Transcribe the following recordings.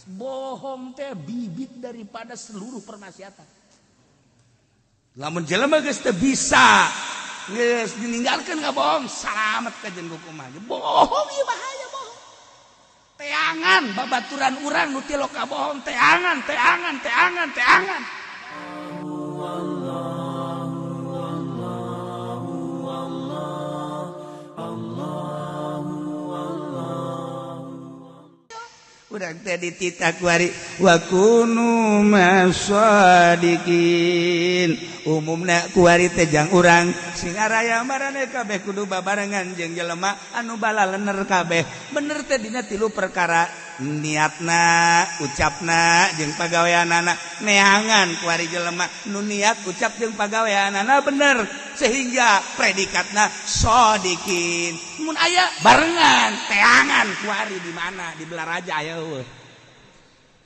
Bohong teh bibit daripada seluruh permaksiatan. Lamun jelema geus teu bisa, geus dininggalkeun ngabohong, salamet ka jeung kumaha. Bohong ieu bahaya bohong. Teangan babaturan urang nu tilok kabohong, teangan, teangan, teangan, teangan. Urang teh dititah kuari wa kunu masadiqin. Umumna kuari teh jang urang sing araya marane kabeh kudu babarengan jeung jelema anu balalener kabeh. Bener teh dina tilu perkara, niatna, ucapna jeung pagaweanana. Neangan kuari jelema nu niat, ucap jeung pagaweanana bener sehingga predikatna sodikin. Mun aya barengan teangan kuari di mana, di Belaraja aya eueuh,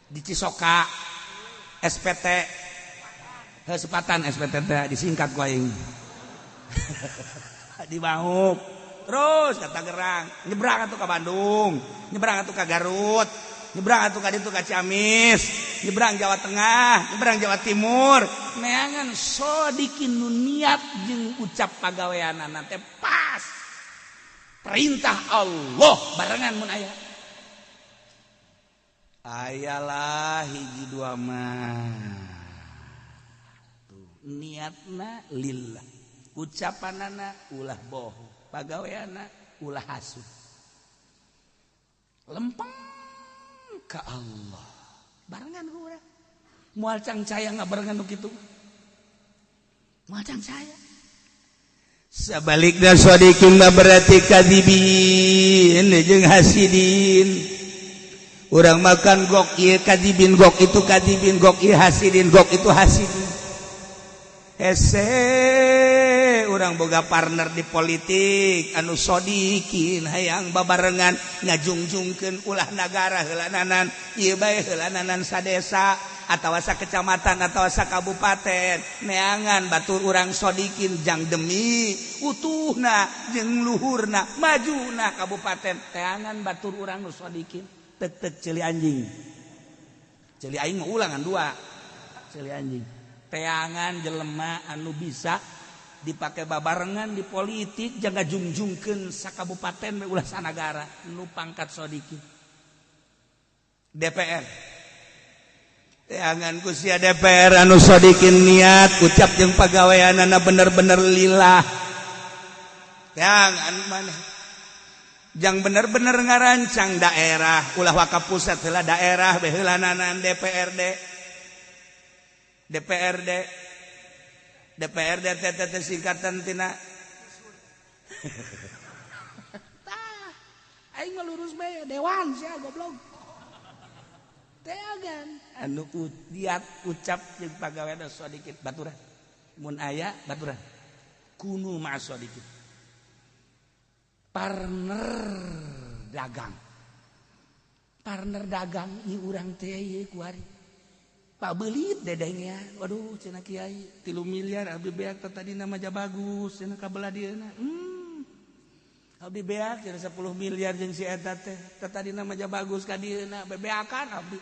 di Cisoka SPT heuh sepatan SPT teh disingkat ku aing di Bauk terus ka Tangerang, nyebrang atuh ka Bandung, nyebrang atuh ka Garut, nyebrang atuh ka ditu ka Ciamis, nyebrang Jawa Tengah, nyebrang Jawa Timur. Neangan sodikin nu niat jeung ucap pagaweanana teh pas perintah Allah barengan mun aya. Ayalah hiji dua mah. Tuh, niatna lillah, ucapanana ulah bohong, pagaweana ulah hasud. Lempeng ke Allah. Barengan urang. Moal cangcaya ngabarengan nu kitu. Moal cangcaya. Sabalikna sadiqin mah berarti kadzibin jeung hasidin. Urang makan gok ieu kadzibin, gok itu kadzibin, gok ieu hasidin, gok itu hasidin. Hese urang boga partner di politik anu sodikin hayang babarengan ngajungjungkeun ulah nagara heulananan ieu bae heulananan sadesa atawa sakecamatan atawa sakabupaten. Neangan batur urang sodikin jang demi utuhna jeung luhurna majuna kabupaten. Teangan batur urang nu sodikin tek-tek ceuli anjing, ceuli aing mah ulangan dua ceuli anjing. Teangan jelema anu bisa dipakai babarengan di politik jangan jungjungkeun sakabupaten ulah sanagara nu pangkat sodikin. DPR teangan ku sia DPR anu sodikin niat ucap jeung pagaweanana bener-bener lillah. Teangan maneh jang bener-bener ngarancang daerah ulah waka pusat heula daerah bae heulananan DPRD DPRD DPRD TTT singkatan tina. Tah aing mah lurus bae dewan sia goblok. Teagan anu niat ucap jeung pagaweana sodikit baturan. Mun aya baturan kunu ma'as sodikin. Partner dagang, partner dagang ieu urang teh ieu kuari Pak belit dedengnya. Waduh cenah kiai 3 miliar abdi beak teh tadi nama bagus cenah kabelah dieuna. Abdi beak cenah 10 miliar jeung si eta teh tadi nama bagus ka dieuna bebeakan abdi.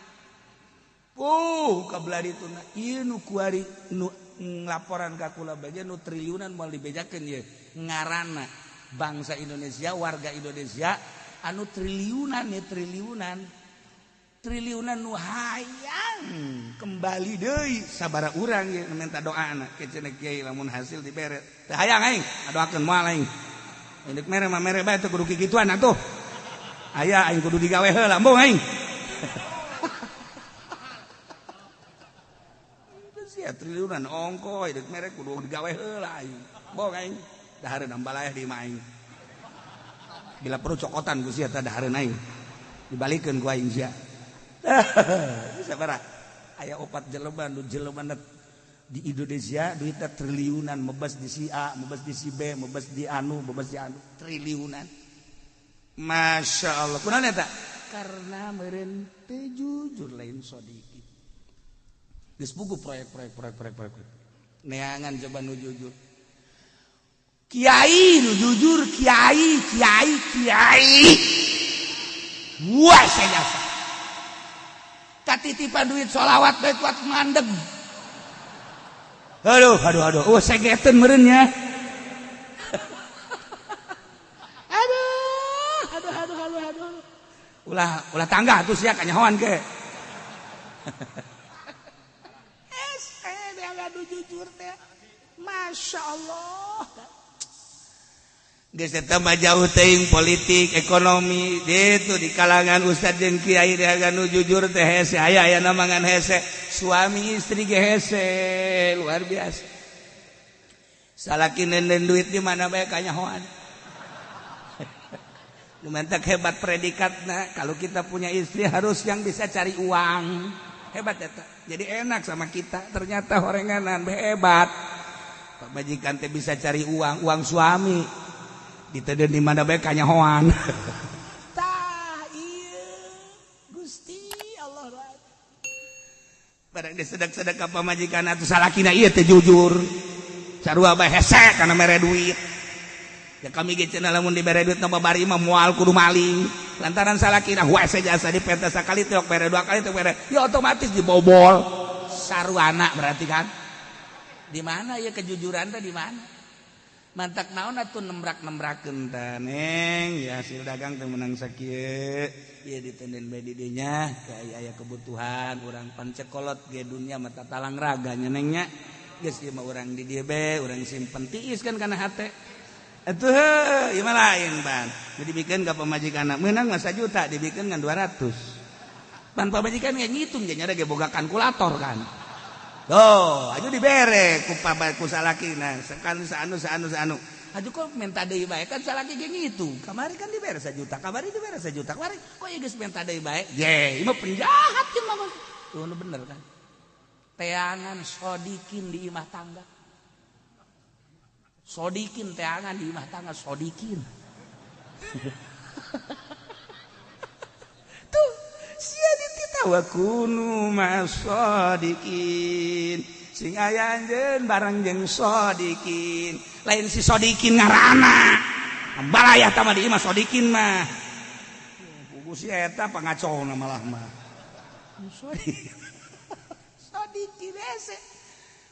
Kabelah dituna ieu nu kuari nu nglaporan ka kula bae nu triliunan moal dibejakeun ieu ngaranna bangsa Indonesia, warga Indonesia anu triliunan ya triliunan triliunan nu hayang kembali deui sabara urang ye minta doana ke cenah kiai lamun hasil dibere teu hayang aing ngadoakeun moal aing indek mere mah mere bae teu kudu kikituan atuh aya aing kudu digawe heula embung aing. Sia triliunan ongko indek mere kudu digawe heula aing embung aing dahareun ambalayah di imah aing bila perlu cokotan ku sia teh dahareun aing dibalikeun ku aing sia. Sabaraha aya opat jelema nu jelema di Indonesia duitna triliunan mebas di si A, mebas di si B, mebas di anu, mebas di anu triliunan. Masya Allah kunaon eta? Karena meureun teu jujur lain sodikin. Geus puguh proyek-proyek proyek-proyek proyek. Neangan coba nu jujur. Kiai nu jujur, kiai, kiai, kiai. Wah, saya jasa. Katitipan duit sholawat bae kuat mandeg. Aduh aduh aduh. Oh segeteun meureun nya. Aduh aduh aduh aduh aduh. Ulah ulah tangga atuh sia kanyahoan ge. Hese dia ngadu jujur teh. Masya Allah. Geus eta mah jauh teuing politik, ekonomi, itu di kalangan ustad jeung kiai nu jujur teh hese, aya aya mangan hese, suami istri ge hese, luar biasa. Salaki nenden duit di mana bae kanyahoan. Nu mentak hebat predikatna, kalau kita punya istri harus yang bisa cari uang. Hebat eta. Jadi enak sama kita, ternyata horenganan hebat. Pamajikan teh bisa cari uang, uang suami. Diteden di mana bae kanyahoan. Tah ieu Gusti Allah. Barang disedak-sedak ka pamajikan atuh salakina ieu teh jujur. Sarua bae hese kana mere duit. Ya kami ge cenah lamun dibere duit na babari mah moal kudu maling. Lantaran salakina hese jasa dipenta sakali teh bere dua kali teh bere. Ya otomatis dibobol. Saruana berarti kan. Di mana ya kejujuran teh di mana? Mantak naon atuh nembrak-nembrakeun teh neng ya hasil dagang teh menang sakieu ieu ditenden bae di dinya ka aya kebutuhan urang pancekolot ge dunya mata talang raga nya neng nya geus ieu mah urang di dieu bae urang simpen tiis kan kana hate atuh heuh ieu mah lain ban nu dibikeun ka pamajikanna meunang mah 1 juta dibikeun ngan 200 pan pamajikan ge ngitung ge nya ge boga kalkulator kan. Oh, aju dibere ku ku salakina, sekali saanu saanu saanu. Aju kok minta deui bae kan salaki ge ngitung. Kamari kan dibere 1 juta, kamari dibere 1 juta. Kamari kok ieu geus minta deui bae? Ye, ieu mah penjahat ieu mah. Tuh nu bener kan. Teangan sodikin di imah tangga. Sodikin teangan di imah tangga sodikin. Tuh sia dititah wa kunu masodikin sing aya anjeun bareng jeung sodikin lain si sodikin ngaranna balayah tah mah di imah sodikin mah pugu si eta pangacona malah mah sodikin hese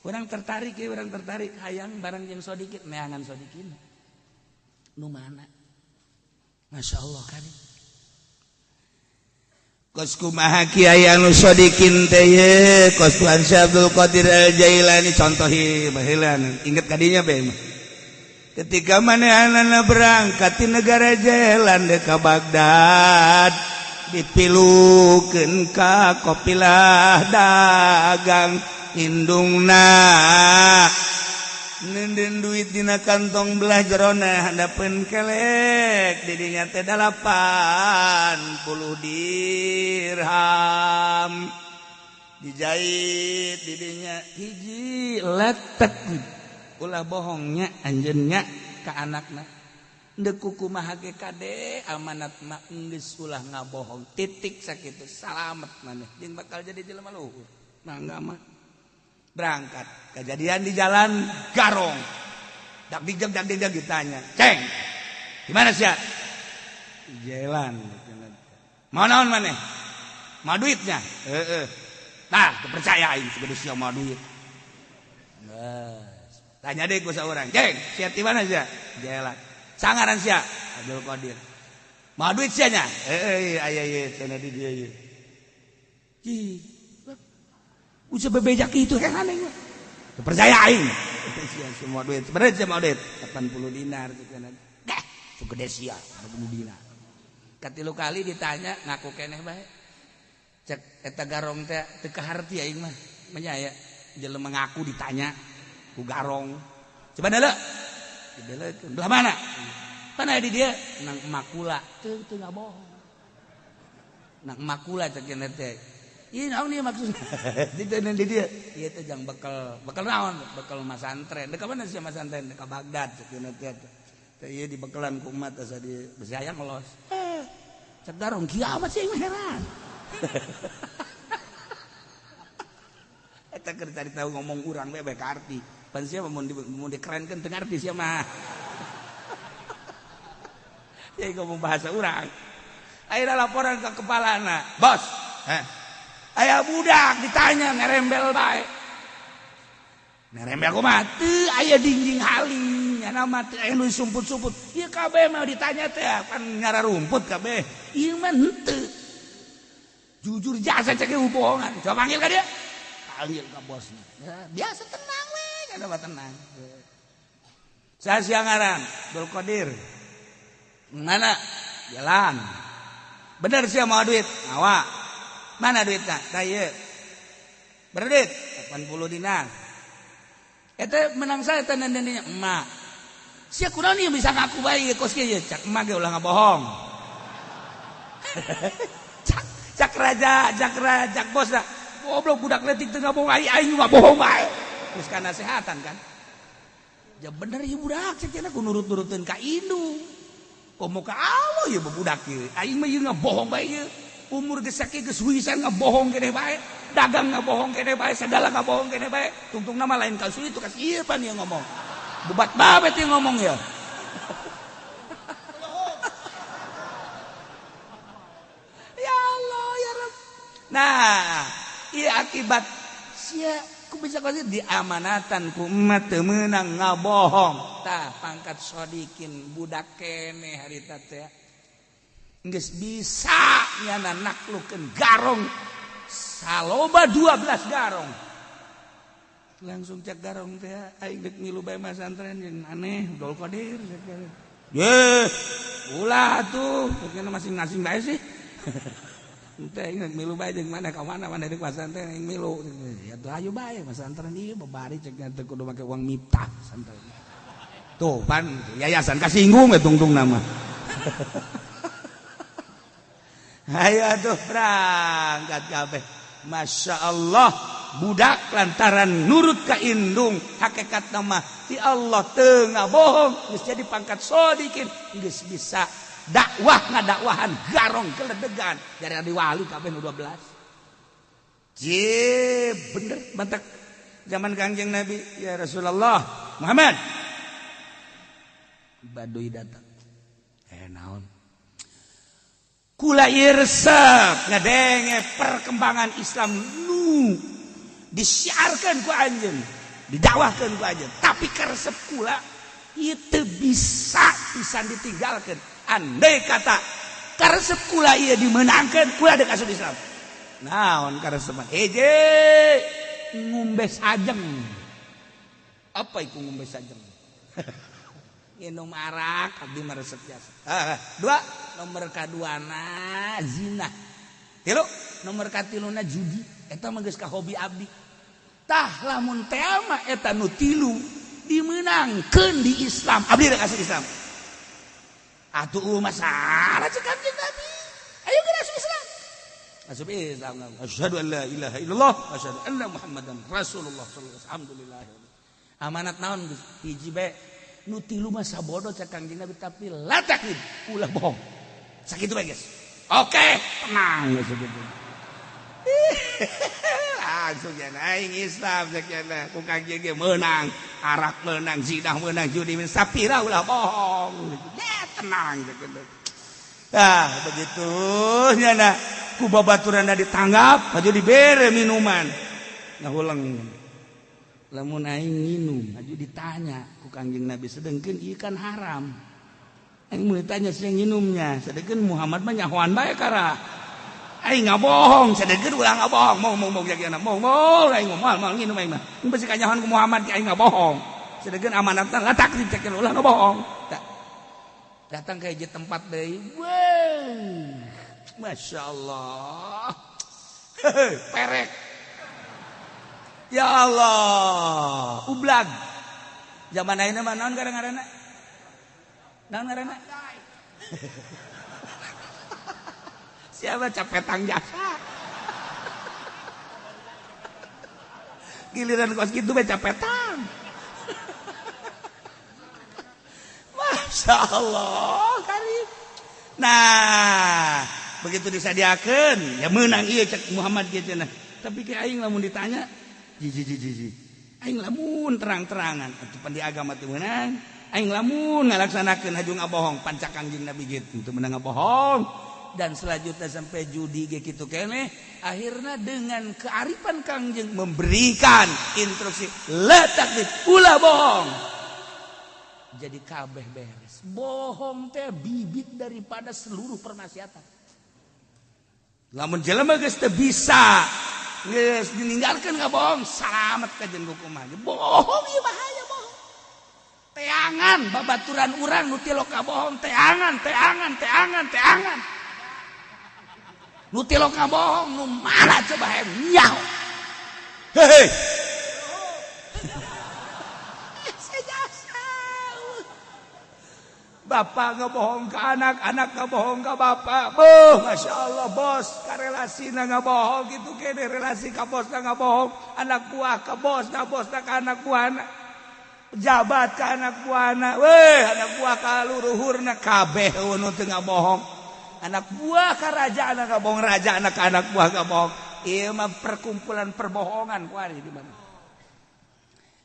urang tertarik ya urang tertarik hayang bareng jeung sodikin neangan sodikin nu mana Masya Allah kan. Kos kumaha kiai anu sodikin teh ye kos Tuhan Syekh Abdul Qadir Al Jailani contohi baheula inget kadinya bae mah ketika manehanana berangkat ti negara Jailan deuk ka Baghdad dipilukeun ka kopilah dagang indungna nenden duit dina kantong belah jerona handapeun kelek didinya teh 80 dirham dijahit didinya hiji letek ulah bohongnya anjeunnya ka anakna deuk kumaha ge kade amanat mah geus ulah ngabohong titik sakitu salamet maneh jeung bakal jadi jelema luhur mangga mah berangkat kejadian di jalan garong dak dijeg ditanya ceng gimana sih jalan mau naon maneh mau duitnya heeh nah percaya aing segede sia mau duit tanya deh ku saurang ceng sia di mana sia jalan sangaran sia Abdul Qadir mau duit sia nya heeh aya ieu cenah di dieu ieu usah bebejak itu heran aing mah. Percaya aing. Semua duit. Sebenarnya semua duit 80 dinar cenah. Gah, segede sia 80 dinar. Katilu kali ditanya ngaku keneh bae. Cek eta garong teh teu kaharti aing mah. Menya aya jelema ngaku ditanya ku garong. Coba deuleu. Dideleukeun. Belah mana? Mana di dieu? Nang makula. Teu teu ngabohong. Nang makula cek cenah teh. Iya naon ieu maksudna? Diteundeun di dieu. Ieu teh jang bekal, bekal naon? Bekal masantren. Deuk ka mana sia masantren? Deuk ka Baghdad cenah teh. Teh ieu dibekelan ku umat asa di besi hayang los. Cek garong kiamat sih aing heran. Eta keur cari tahu ngomong urang bae bae ka arti. Pan sia mah mun dikerenkeun teu ngarti sia mah. Ya ngomong bahasa urang. Akhirnya laporan ke kepalana, "Bos, heh. Aya budak ditanya ngerembel bae. Ngerembel kumaha? Teu aya dingjing haling, nyana mah teu aya nu sumput-sumput. Ieu kabeh mah ditanya teh pan nyara rumput kabeh. Ieu mah henteu. Jujur jasa cek bohongan. Coba panggil ka dia. Panggil ka bosna. Ya, biasa tenang we, nyana mah tenang. Saya siang ngaran, Abdul Qadir. Mana? Jalan. Bener sih mau duit? Mawa. Mana duitnya? Tah ieu. Berduit 80 dinar. Eta menang saya teh nenenya emak. Sia kunaon ieu bisa ngaku bae kos kieu cak emak ge ulah ngabohong. Cak cak raja, cak raja, cak bos dah. Goblok budak leutik teu ngabohong aing ngabohong bae. Geus kana sehatan kan. Ya bener ieu budak cek cenah ku nurut-nuruteun ka indung. Komo ka Allah ieu budak ieu. Aing mah ieu ngabohong bae ieu. Umur geus sakieu geus wisan ngabohong keneh bae. Dagang ngabohong keneh bae, segala ngabohong keneh bae. Tungtungna mah lain kasus itu kasih ieu pan ieu ngomong. Bebat babet ieu ngomong ya. Ya Allah ya Rabb. Nah, ieu akibat sia ku bisa kasih diamanatan ku emak teu meunang ngabohong. Tah pangkat sodikin budak keneh harita teh. Geus bisa nyana naklukeun garong saloba 12 garong. Langsung cek garong teh aing deuk milu bae masantren jeung aneh Abdul Qadir. Ye, ulah atuh, mungkin masing-masing bae sih. Teh aing milu bae jeung mana ka mana mana deuk masantren aing milu. Ya tuh ayo bae masantren ieu babari cek teu kudu make uang miftah santren. Tuh pan yayasan kasinggung we tungtung nama. Ayo atuh berangkat kabeh. Masya Allah budak lantaran nurut ka indung hakikat nama ti Allah teu ngabohong geus jadi pangkat sodikin geus bisa dakwah ngadakwahan garong keledegan dari adi wali kabeh nu 12. Je bener mantak zaman Kangjeng Nabi ya Rasulullah Muhammad Baduy datang naon kula irsep ngadenge perkembangan Islam nu disiarkan ku anjeun didakwahkeun ku anjeun tapi karesep kula ieu teu bisa pisan ditinggalkeun andai kata karesep kula ieu dimeunangkeun kula deuk asup Islam naon karesepan hiji ngumbe sajeng apa iku ngumbe sajeng minum arak abdi mah resep jasa. Dua nomor kaduana zina. Tilu nomor katiluna judi. Eta mah geus ka hobi abdi. Tah lamun teh mah eta nu tilu dimeunangkeun di Islam. Abdi rek asup Islam. Atuh masalah cek Kanjeng Nabi. Ayo geus asup Islam. Asup Islam. Asyhadu an la ilaha illallah wa asyhadu anna Muhammadan Rasulullah sallallahu alaihi wasallam. Alhamdulillah. Amanat naon geus hiji bae. Nu tilu mah sabodo cek Kangjeng Nabi tapi la taklid ulah bohong. Sakitu bae geus. Oke, tenang geus kitu. Langsung ya aing Islam cek cenah ku Kangjeng ge meunang, arak meunang, zina meunang, judi meunang, sapira ulah bohong. Ya tenang cek kitu. Tah begitu nya ku babaturanna ditanggap, baju dibere minuman. Ngahuleng. Lamun aing nginum aju ditanya ku Kangjeng Nabi sedengkeun ieu kan haram. Aing mun ditanya sia nginumnya, sedengkeun Muhammad mah nyahoan bae kara. Aing ngabohong, sedengkeun ulah ngabohong, mau jagana, mau aing moal moal nginum aing mah. Mun bisi kanyahoan ku Muhammad aing ngabohong. Sedengkeun amanatna latak dicekeun ulah ngabohong. Datang ka hiji tempat deui. Weuh. Masyaallah. Perek. Ya Allah, ublag. Zaman ayeuna mah naon ngaranna? Naon ngaranna? Siapa capetang jasa? Giliran kos kitu bae capetang. Masya Allah, karim. Nah, begitu disadiakeun, ya meunang ieu cek Muhammad kieu cenah. Tapi ke aing lamun ditanya jiji. Aing lamun terang-terangan atuh pan di agama teu meunang. Aing lamun ngalaksanakeun haju ngabohong pancak Kangjeng Nabi gitu teu meunang ngabohong. dan selanjutnya sampai judi ge kitu keneh. Akhirnya dengan kearifan Kangjeng memberikan instruksi la takdzib, ulah bohong. Jadi kabeh beres. Bohong teh bibit daripada seluruh permaksiatan. Lamun jelema geus teu bisa geus dininggalkeun ngabohong, salamet ka jeung hukuman. Bohong ieu bahaya bohong. Teangan babaturan urang nu tilok kabohong, teangan teangan teangan teangan. Nu tilok kabohong nu mana coba hayang nyaho. Hei. Bapak ngebohong ke anak, anak ngebohong ke bapak. Buh, Masya Allah bos, karelasina ngebohong gitu kene, relasi ka bos ngebohong, anak buah ke bos, ka bos ka anak buah, pejabat ka anak buahna, weh anak buah ka luruhurna kabeh nu teu ngabohong. Anak buah ka raja anak ngabohong, raja anak ka anak buah ngabohong. Ieu mah perkumpulan perbohongan kuari di mana?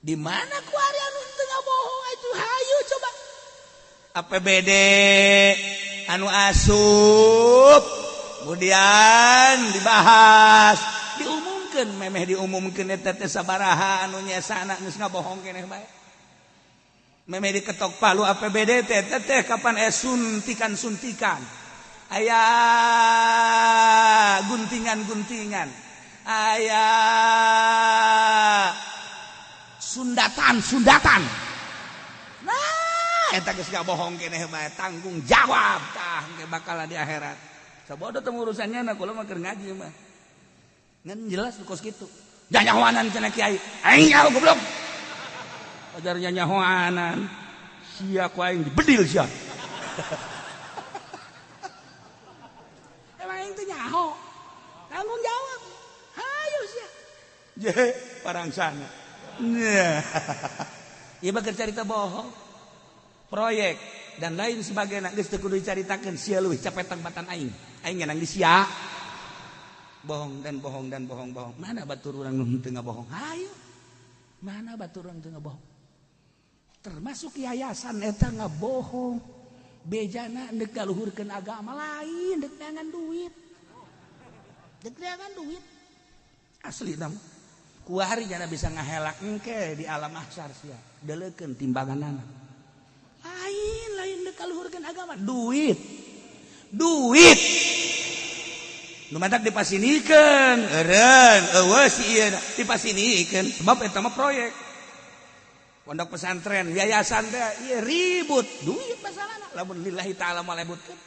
Di mana kuari anu teu ngabohong itu hayu coba. APBD anu asup kemudian dibahas diumumkan memeh diumumkan eta teh sabaraha anu nyesana geus ngabohong keneh bae memeh diketok palu APBD teh teh kapan suntikan-suntikan aya guntingan-guntingan aya sundatan-sundatan. Nah eta geus ngabohong keneh bae, tanggung jawab tah engke bakal di akhirat. Sabodo teh urusannya na kula mah keur ngaji mah. Ngan jelas kos kitu. Nyanyahoanan cenah kiai. Aing nyaho goblok. Ajar nyanyahoanan. Sia ku aing dibedil sia. Emang aing teh nyaho. Tanggung jawab. Hayu sia. Je parangsana. Ieu mah keur carita bohong. Proyek dan lain sebagainya geus teu kudu dicaritakeun sia leuwih capetang batan aing. Aing ngenang di sia. Bohong dan bohong dan bohong bohong. Mana batur urang nu teu ngabohong? Hayu. Mana batur urang teu ngabohong? Termasuk yayasan eta ngabohong. Bejana deuk ngaluhurkeun agama lain, deuk neangan duit. Deuk neangan duit. Asli na mah. Kuari jana bisa ngahelak engke di alam mahsyar sia. Deleukeun timbanganana. Lain-lain dek kaluhurkeun agama, duit. Duit. Nu matak dipasinikeun, eureun, eueuh si ieu dipasinikeun sebab eta mah proyek. Pondok pesantren, yayasan teh ieu ribut, duit masalahna. Lamun lillahi ta'ala malebutkeun.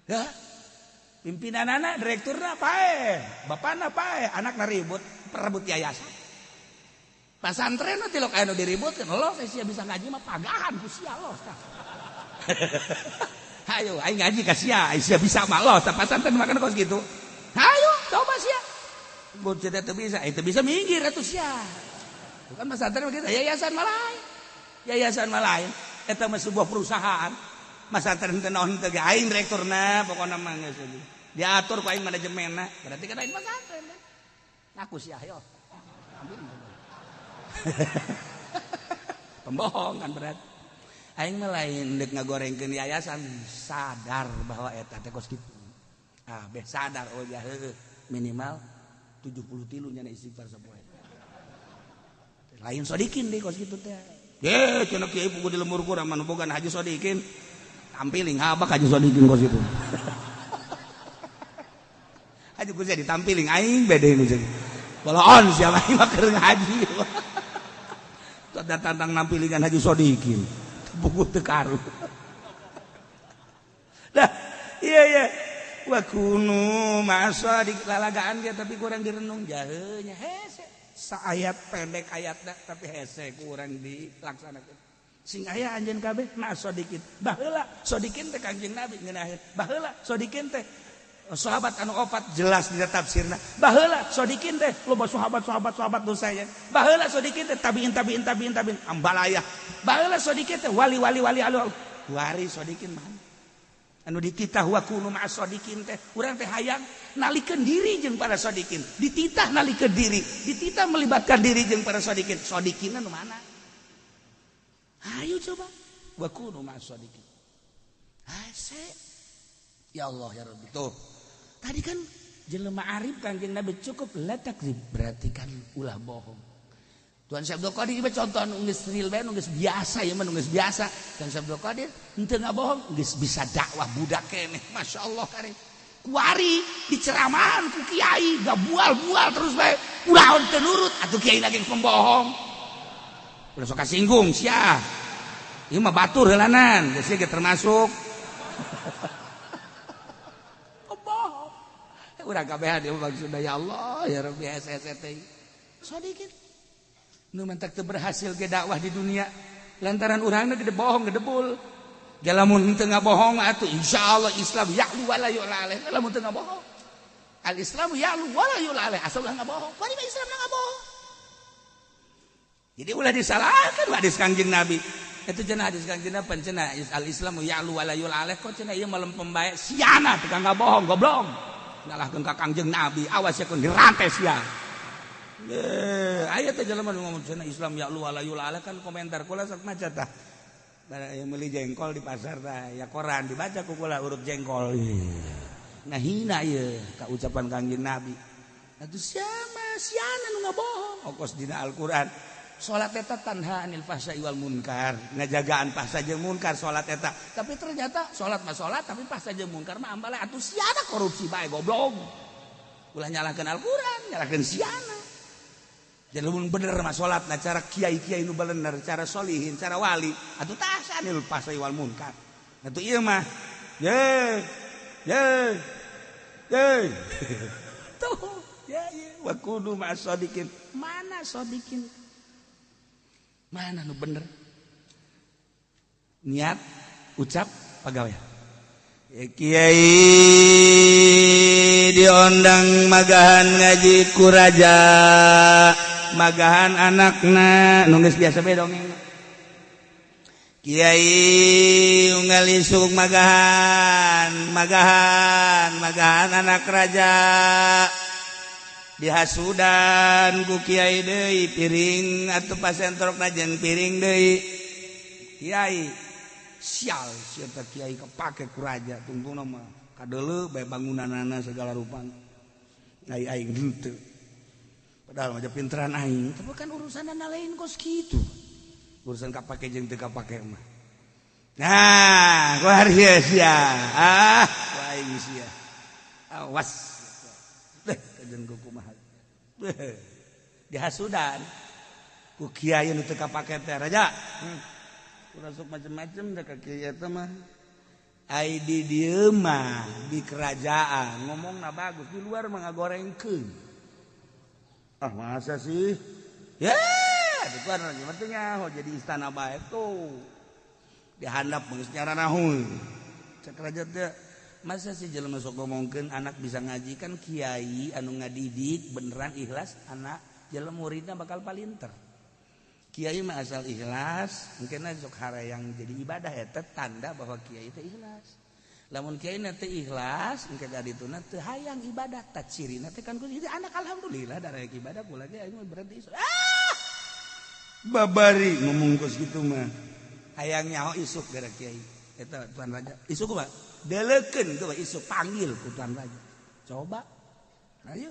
Hah? Pimpinanana, direkturna pae, bapana pae, anakna ribut, perebut yayasan. Pasantren mah tilok aya nu diributkeun, los sia bisa ngaji mah pagahan ku sia los tah. Hayu aing ngaji ka sia, sia bisa mah los tah pasantren mah kan kos kitu. Hayu coba sia. Bocah teh teu bisa, teu bisa minggir atuh sia. Bukan pasantren mah kitu, yayasan mah lain. Yayasan mah lain, eta mah sebuah perusahaan. Pasantren teh naon teh aing direkturna pokona mah geus diatur ku aing manajemenna, berarti kan aing pasantren kan. Ngaku sia hayo. Ambil. Pembohong kan berat. Aing mah lain deuk ngagorengkeun yayasan, sadar bahwa eta teh kos kitu. Ah, beh sadar oh ya heueuh minimal 73 nyana istighfar sapoe. Lain sodikin deui kos kitu teh. Ye cenah kiai puguh di lembur kurang mah boga Haji Sodikin. Tampiling habak Haji Sodikin kos kitu. Haji ku ditampiling aing bede nu jeung. Boloon siapa aing mah keur ngaji. Datang nampilingan Haji Sodikin buku tekaru. Dah iya iya wa kunu ma'asadiq lalagaan dia tapi kurang direnung jahenya hese saayat pendek ayatna tapi hese kurang dilaksanakeun sing aya anjeun kabeh ma'asadiqin baheula sodikin teh Kangjeng Nabi ngeunaheun baheula sodikin teh sahabat anu opat jelas dina tafsirna baheula sodikin teh loba sahabat-sahabat dosa nya baheula sodikin teh tabiin tabiin tabiin tabiin ambalayah baheula sodikin teh wali wali wali alu wari sodikin mah anu dititah wa kunu ma'as sodikin teh urang teh hayang nalikeun diri jeung para sodikin dititah nalikeun diri dititah melibatkan diri jeung para sodikin sodikin anu mana ayo coba wa kunu ma'as sodikin hese. Ya Allah ya Rabbi. Tuh. Tadi kan jelema arif Kangjeng Nabi cukup la takdzib, berarti kan ulah bohong. Tuan Syekh Abdul Qadir ieu contoh nu geus real bae, nu geus biasa ieu mah, nu geus biasa. Tuan Syekh Abdul Qadir henteu ngabohong, geus bisa dakwah budak keneh. Masya Allah kare. Kuari diceramahan ku kiai, gabual-bual terus bae. Ulah teu nurut atuh kiai lagi pembohong. Ulah sok kasinggung sia. Ieu mah batur heulanan, geus ge termasuk. Pembohong. Urang kabehan ieu maksudna ya Allah ya Rabbi SST. Sadikin. Nu mentak teu berhasil ge dakwah di dunia lantaran urangna gede bohong gedebul. Lamun teu ngabohong atuh insyaallah Islam ya'lu wala yu'la alaih. Lamun teu ngabohong. Al Islam ya'lu wala yu'la alaih. Asal ulah ngabohong. Bari mah Islam ngabohong. Jadi ulah disalahkan hadis Kangjeng Nabi. Itu cenah hadis Kangjeng Nabi cenah al Islamu ya'lu wala yu'la alaih, kok cenah ieu melempem bae siana tukang ngabohong goblok. Nyalahkeun ka Kangjeng Nabi, awas ya kun dirantai sia. Aya teh jelema nu ngomong cenah Islam ya'lu wala yu'la alaih, kan komentar kula sok maca tah. Yang beli jengkol di pasar tah, ya koran dibaca ku kula huruf jengkol. Ngahina ieu ka ucapan Kangjeng Nabi. Atuh siapa siana nu ngabohong? Okos dina Al-Qur'an. Salat eta tanha anil fahsya'i wal munkar, ngajagaan fahsya jeung munkar salat eta. Tapi ternyata salat mah salat tapi fahsya jeung munkar mah ambala atuh siana korupsi bae goblok. Ulah nyalahkeun Al-Qur'an, nyalahkeun siana. Jadi lamun bener mah salat nah cara kiai-kiai nu bener, cara solihin, cara wali, atuh tah anil fahsya'i wal munkar. Atuh ieu mah ye ye ye. Tuh, ya ye wa kunu ma'as shodiqin. Mana shodiqin? Mana nu bener? Niat, ucap, pagawe. Ya, kiai diondang magahan ngaji ku raja, magahan anakna nu geus biasa bae dongeng. Kiai unggal isuk magahan, magahan, magahan anak raja. Dihasudan ku kiai deui piring atuh pasentrokna jeung piring deui. Kiai sial sia teh kiai kepake ku raja tungtungna mah kadeuleu bae bangunanana segala rupana. Ai aing henteu. Padahal mah pinteran aing, tapi kan urusanna lain kos kitu. Urusan kapake jeung teu kapake mah. Nah, ku hari sia. Ah, ku aing sia. Awas. Deh, kajen ku kumaha. Dihasudan ku kiai nu teu kapake teh raja. Urang sok macem-macem da ka kiai eta mah. Ai di dieu mah di kerajaan ngomongna bagus, di luar mah ngagorengkeun. Ah, masa sih? Ya, di luar penting nyaho jadi istana bae tuh. Dihandap geus nyaranahun. Cek raja teh masa sih jelema sok ngomongkeun anak bisa ngaji, kan kiai anu ngadidik beneran ikhlas anak jelema muridna bakal palinter. Kiai mah asal ikhlas, mungkin sok harayang jadi ibadah eta tanda bahwa kiai teh ikhlas. Lamun kiai na teh ikhlas, engke ka dituna teu hayang ibadah, tah cirina teh kan jadi anak alhamdulillah da rek ibadah kula ge aing mah berarti ah! Babari ngomong kos kitu mah. Hayang nyaho isuk gara kiai. Eta tuan raja. Isuk kumaha? Deleukeun tuh isuk panggil ku tuan raja. Coba. Ayo.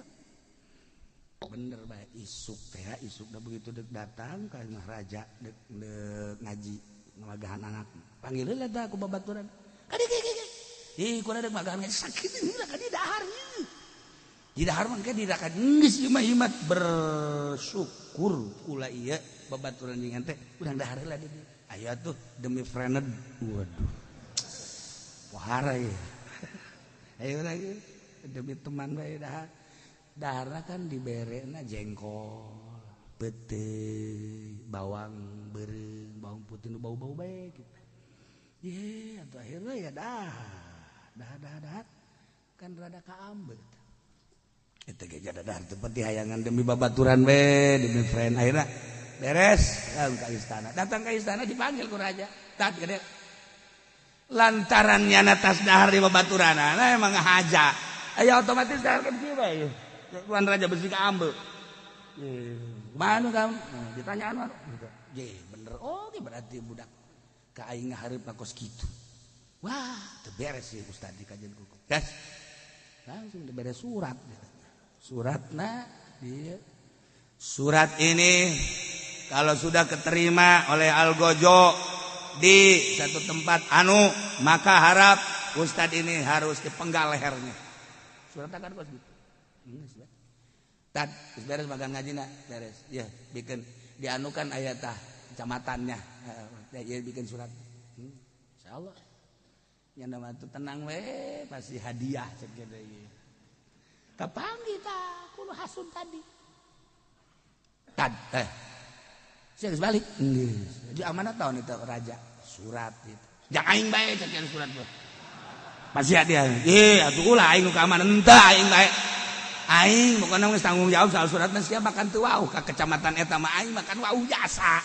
Bener bae isuk teh, isuk dah begitu dek datang ka imah raja dek, dek ngaji ngamagahan anak. Panggil heula tah ku babaturan. Kadi ki ki. Ih, kula dek magahan ngaji sakit heula kadi dahar ieu. Di dahar mah engke dirakan geus ieu mah ieu mah bersyukur kula ieu babaturan jeung ente urang dahar heula di dieu. Aya tuh demi friend. Waduh. Wahara ya. Ayo lagi demi teman bae dahar. Dahar kan diberena jengkol, peuteuy, bawang beureum, bawang putih nu bau-bau bae gitu. Ye, atuh akhirnya ya dah kan rada kaambet. Eta ge dahar teu penting hayangan demi babaturan we, demi friend akhirnya beres ka istana. Datang ke istana dipanggil ku raja. Tat gede. Lantaran nyana tas dahar di babaturanana emang ngahaja. Aya otomatis dahar kan kieu bae. Tuan raja besi kaambe. Mana kamu? Ditanya anu. Ye, bener. Oh, berarti budak ka aing ngahareup kos kitu. Wah, teu beres sih ustad di kajian kuku. Gas. Langsung diberes surat. Suratna dia. Surat ini kalau sudah keterima oleh Algojo di satu tempat anu, maka harap ustad ini harus dipenggal lehernya. Surat kan kos gitu. Tad, beres makan ngajina, beres. Ya, bikin dianukan ayat tah kecamatannya. Ya, bikin surat. Insyaallah. Yang nama itu tenang we, pasti hadiah cek gede. Kapanggih tah kudu hasun tadi. Tad, saya geus balik. Geus. Jadi amanat tahun itu raja surat gitu. Jangan aing bae cek surat mah. Pasti dia. Ih, atuh ulah aing nu ka amanat henteu aing bae. Aing pokona geus tanggung jawab soal surat mah sia makan teu wauh ka kecamatan eta mah aing makan wauh jasa.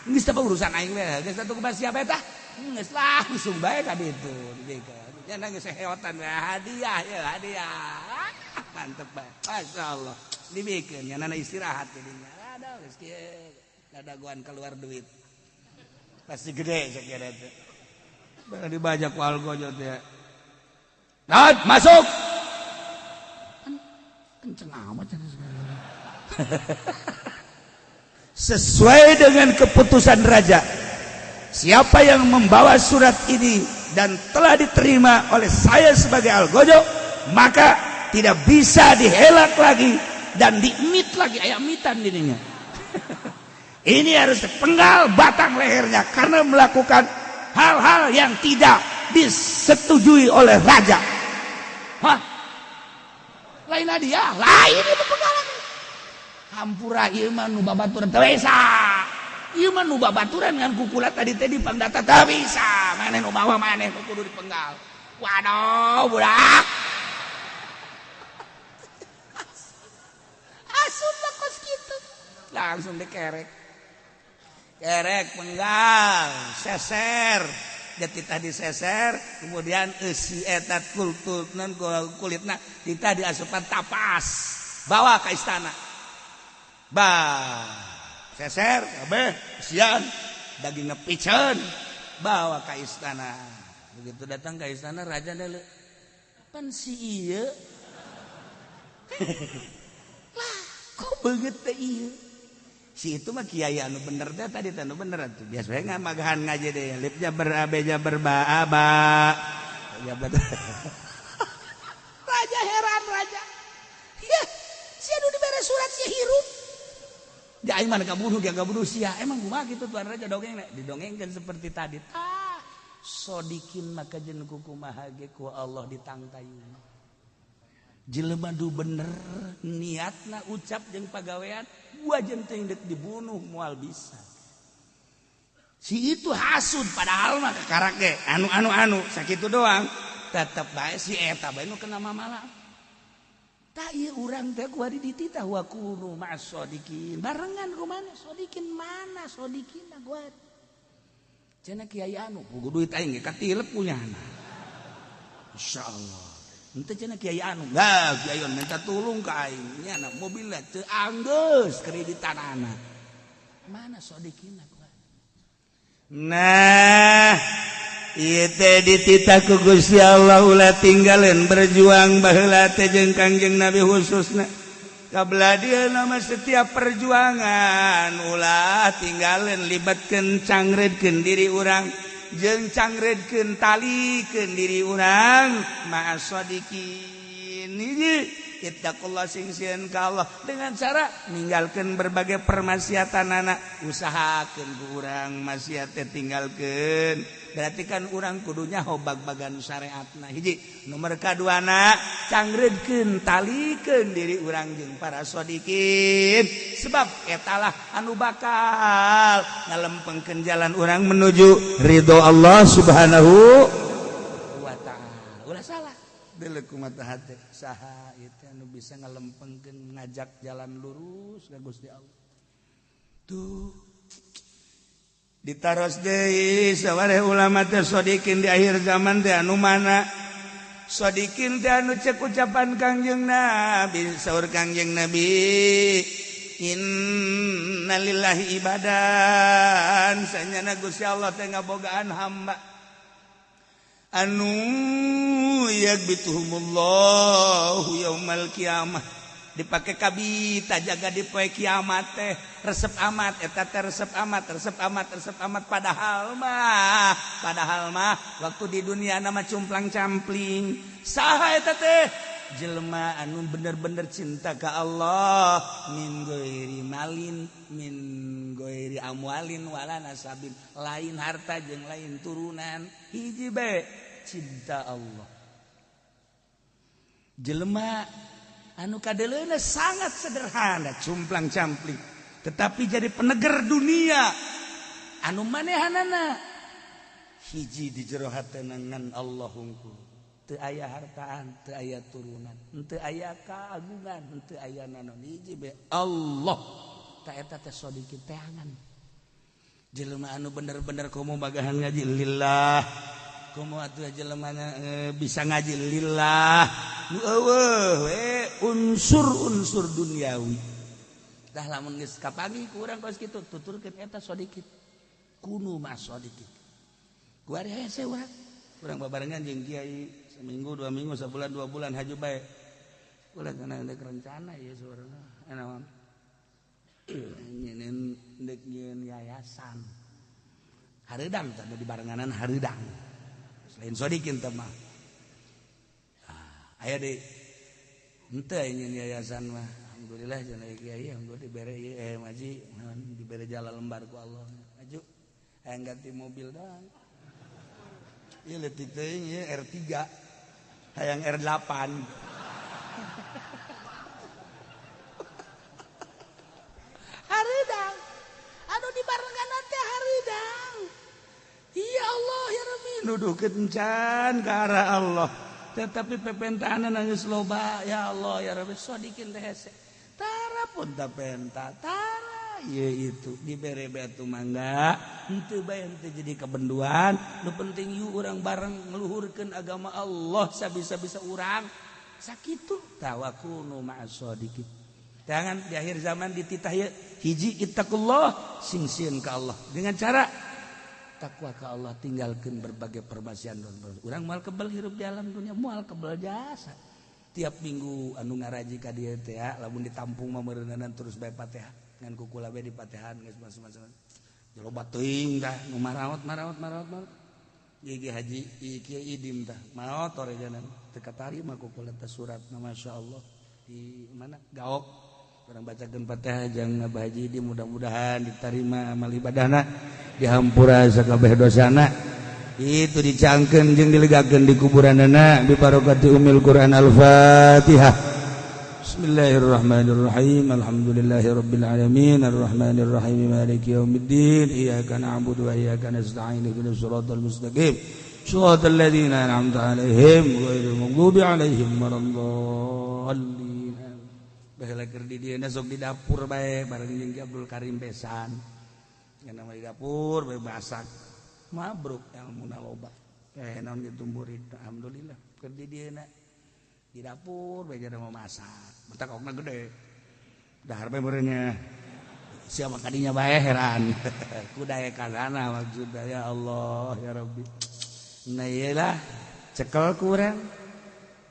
Geus teh urusan aing we. Geus atuh kumaha siapa eta? Geus langsung bae ka ditu. Nya geus heotan we hadiah ya hadiah. Mantep bae. Masyaallah. Dibikeun nya nana istirahat jadinya. Aduh geus kieu dadagoan keluar duit. Pasti gede sakira teh. Barang dibajak ku Algojo teh. Tad masuk. Kenceng amat. Sesuai dengan keputusan raja, siapa yang membawa surat ini dan telah diterima oleh saya sebagai Algojo, maka tidak bisa dihelak lagi dan diemit lagi, ayam mitan dininya. Ini harus dipenggal batang lehernya karena melakukan hal-hal yang tidak disetujui oleh raja. Hah? Lain dia, lain itu penggalan. Hampura ieu mah nu babaturan teu bisa. Ieu mah nu babaturan ngan kukula tadi teh dipangdata teu bisa. Maneh nu bawa maneh nu kudu dipenggal. Waduh, budak. Asup kos kitu. Langsung dikerek. Kerek penggal, seser. Jadi tadi seser, kemudian eusi eta kultutna kulitna ditah diasupan tapas, bawa ke istana. Bah, seser kabeh sian dagingna piceun, bawa ke istana. Begitu datang ke istana raja deuleu. Pan si ieu. Lah, kok beungeut teh ieu? Si itu mah kiai anu bener teh tadi teh anu bener atuh. Biasanya ngamagahan ngaji deh, lipnya berabeja berba-aba. Ya betul. Raja heran raja. Ya, si anu dibere surat si hirup. Di aing mah kabunuh ge kabunuh sia. Emang kumaha kitu tuan raja dongeng didongengkeun seperti tadi. Tah, sodikin maka jeung kumaha ge ku Allah ditangtayun. Jelema du bener niatna ucap jeung pagawean wajan teh dek dibunuh moal bisa. Si itu hasud padahal mah kakarak ge anu anu anu sakitu doang tetep bae si eta bae nu kena mamalah. Tah ieu urang teh kuari dititah wa kunu ma'as-shodiqin. Barengan ku mana sodikin mana sodikinna gua. Cenah kiai anu pugu duit aing ge katilep punyana. Insyaallah. Henteu cenah kiai anu, nah kiai anu minta tulung ka aing, nya mobilna teu anggeus kreditanana. Mana sodikinna gua. Nah, ieu teh dititah ku Gusti Allah ulah tinggaleun berjuang baheula teh jeung Kangjeng Nabi khususna. Kabla dia nama setiap perjuangan ulah tinggaleun libatkeun cangreudkeun diri urang. Jeung cangreudkeun talikeun diri urang ma'asadiqin hiji ittaqullah sing sieun ka Allah dengan cara ninggalkeun berbagai permaksiatanana usahakeun ku urang maksiat teh tinggalkeun berarti kan urang kudunya hobag-bagan syariatna hiji nomor kaduana cangreudkeun talikeun diri urang jeung para sadiqin sebab etalah anu bakal ngalempengkeun jalan urang menuju ridho Allah Subhanahu wa ta'ala. Ulah salah deuleu kumaha hate saha ieu teh anu bisa ngalempengkeun ngajak jalan lurus ka Gusti Allah. Tuh ditaros deui sawareh ulama teh sodikin di akhir zaman teh anu mana sodikin teh anu cek ucapan Kangjeng Nabi saur Kangjeng Nabi innalillahi ibadan sanyana Gusti Allah teh ngabogaan hamba Anu yagbituhumullahu yaumal kiamah dipake kabita jaga di poe kiamat teh resep amat eta teh resep amat resep amat resep amat padahal mah waktu di dunia nama cumplang campling saha eta teh jelema anu bener-bener cinta ka Allah min ghairi malin min ghairi amwalin wala nasabin lain harta jeung lain turunan hiji bae cinta Allah jelema anu kadeleuna sangat sederhana cumplang campling tetapi jadi peneger dunia anu manehanana hiji di jero hatena ngan Allah hungkul teu aya hartaan teu aya turunan teu aya kaagungan teu aya naon hiji be Allah ta eta teh sodikin teangan jelema anu bener-bener komo bagahan ngaji lillah komo atuh jelemana bisa ngaji lillah nu eueuh we unsur-unsur duniawi dah lamun geus kapanggih ku urang kos kitu tuturkeun eta sodikit kunu mah sodikit kuari hese urang babarengan jeung kiai seminggu 2 minggu sabulan 2 bulan haju bae ulah kana deuk rencana ieu saurna naon nyeun deuk nyieun yayasan hareudang teh di barenganan hareudang selain sodikin teh mah aya deui henteu nyeun yayasan mah alhamdulillah cenah kiai alhamdulillah dibere ieu ngaji dibere jala lembar ku Allah maju hayang ganti mobil doang ieu leutik teuing ieu R3 hayang R8 hareudang anu dibarengan teh hareudang ya Allah ya Rabbi nuduhkeun can ka arah Allah tetapi pepentahanan geus loba ya Allah ya Rabbi sodikin teh hese tara pun ta penta tara ieu itu dibere batu mangga henteu bae henteu jadi kabenduan nu penting yuk urang bareng ngeluhurkeun agama Allah sabisa-bisa urang sakitu tawakunu ma'as sadiqin jangan di akhir zaman dititah ieu hiji ittaqullah sing sieun ka Allah dengan cara takwa ka Allah tinggalkeun berbagai permaksiatan urang moal kebel hirup di alam dunia moal kebel jasa tiap minggu anu ngaraji ka dieu teh lamun ditampung mah meureunan terus bae Fatihah ngan kukula bae di Fatihan geus masuk-masuk loba teuing tah nu maraot maraot maraot maraot ieu haji ieu kieu idim tah maot oreganan teu katarima kukula teh suratna masyaallah di mana gaok urang bacakeun Fatihah jang Abah Haji Idim mudah-mudahan diterima amal ibadahna dihampura sakabeh dosana itu dicangkeun jeung dilegakeun di kuburanana bi barokati umil Quran Al-Fatihah. Bismillahirrahmanirrahim. Alhamdulillahirabbil alamin arrahmanirrahim maliki yaumiddin iyyaka na'budu wa iyyaka nasta'in ihdinas siratal mustaqim siratal ladzina an'amta 'alaihim ghairil maghdubi 'alaihim waladdallin. Baheula keur di dieu sok di dapur bae bareng jeung Ki Abdul Karim besan. Yang nama di dapur bae masak. Mabruk ilmuna loba. Naon kitu murid alhamdulillah keur di dieu di dapur bae jadi mau masak. Bentak okna gede. Dahar bae meureunnya. Siapa kadinya bae heran. Kudae ka sana maksudna ya Allah ya Rabbi. Nah ieu cekel kurang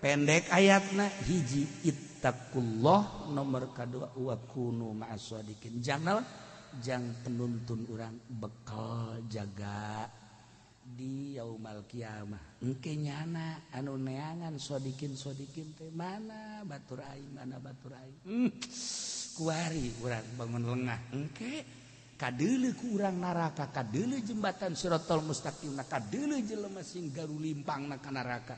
pendek ayatna hiji ittaqullah nomor kadua wa kunu ma'as shadiqin. Jangan jang penuntun urang bekal jaga di yaumal kiamah. Engke nyana anu neangan sodikin sodikin teh mana batur aing mana batur aing. Kuari urang bangun lengah engke kadeuleu ku urang neraka kadeuleu jembatan siratal mustaqim na kadeuleu jelema sing garulimpangna ka neraka.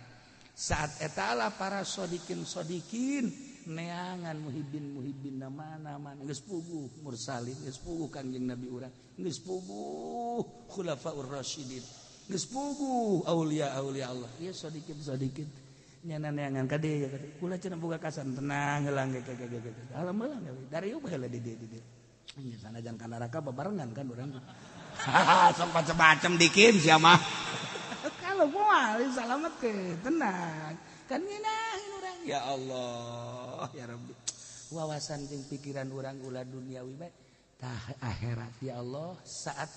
Saat eta lah para sodikin sodikin neangan muhibin muhibin na mana mana geus puguh mursalin geus puguh Kangjeng Nabi urang geus puguh khulafaur rasyidin geus puguh aulia aulia Allah ieu sodikin sodikin nyana neangan kade kade kula cenah boga kasan tenang heula ge ge ge ge alhamdulillah dari ieu bae di dieu di dieu sanajan ka neraka babarengan kan urang sok macem-macem dikin sia mah kalau moal salamet ke tenang kan ngeunaheun urang ya Allah ya Rabbi wawasan jeung pikiran urang ulah duniawi bae tah akhirat ya Allah saat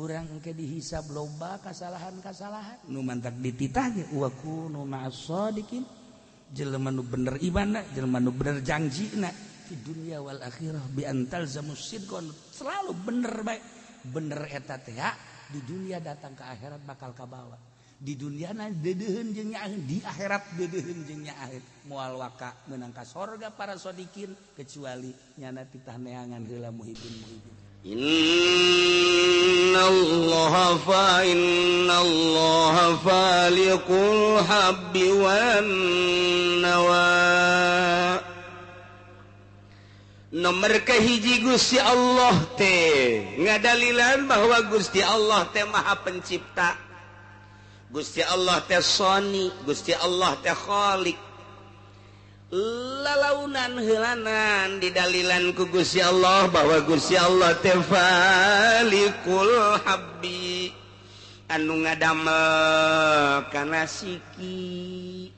Urang engke dihisab loba kasalahan-kasalahan nu mantak dititah ge wa kunu ma'as shadiqin, jelema nu bener imanna, jelema nu bener jangjina di dunia wal akhirah bi antal zamus sidqon, selalu bener bae, bener eta teh di dunia datang ke akhirat bakal kabawa. Di dunia na deudeuheun jeung nyaaheun, di akhirat deudeuheun jeung nyaaheun, moal waka meunang ka sorga para sodikin kecuali nyana titah neangan heula muhibin muhibin. Innallaha fa innallaha faliqul habbi wan nawa. Nomor kahiji Gusti Allah teh ngadalilan bahwa Gusti Allah teh Maha Pencipta, Gusti Allah teh Soni, Gusti Allah teh Khalik. Lalaunan heulanan didalilan ku Gusti Allah bahwa Gusti Allah teh Falikul Habbi, anu ngadamel kana siki.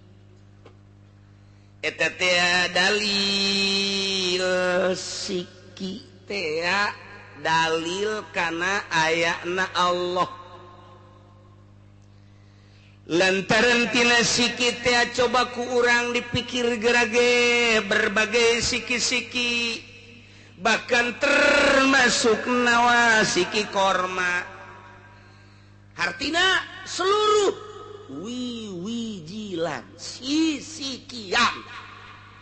Eta teh dalil siki teh dalil kana ayana Allah. Lantaran tina siki teh coba ku urang dipikir gerage berbagai siki-siki, bahkan termasuk nawa siki korma. Hartina seluruh wiwijilan sisikian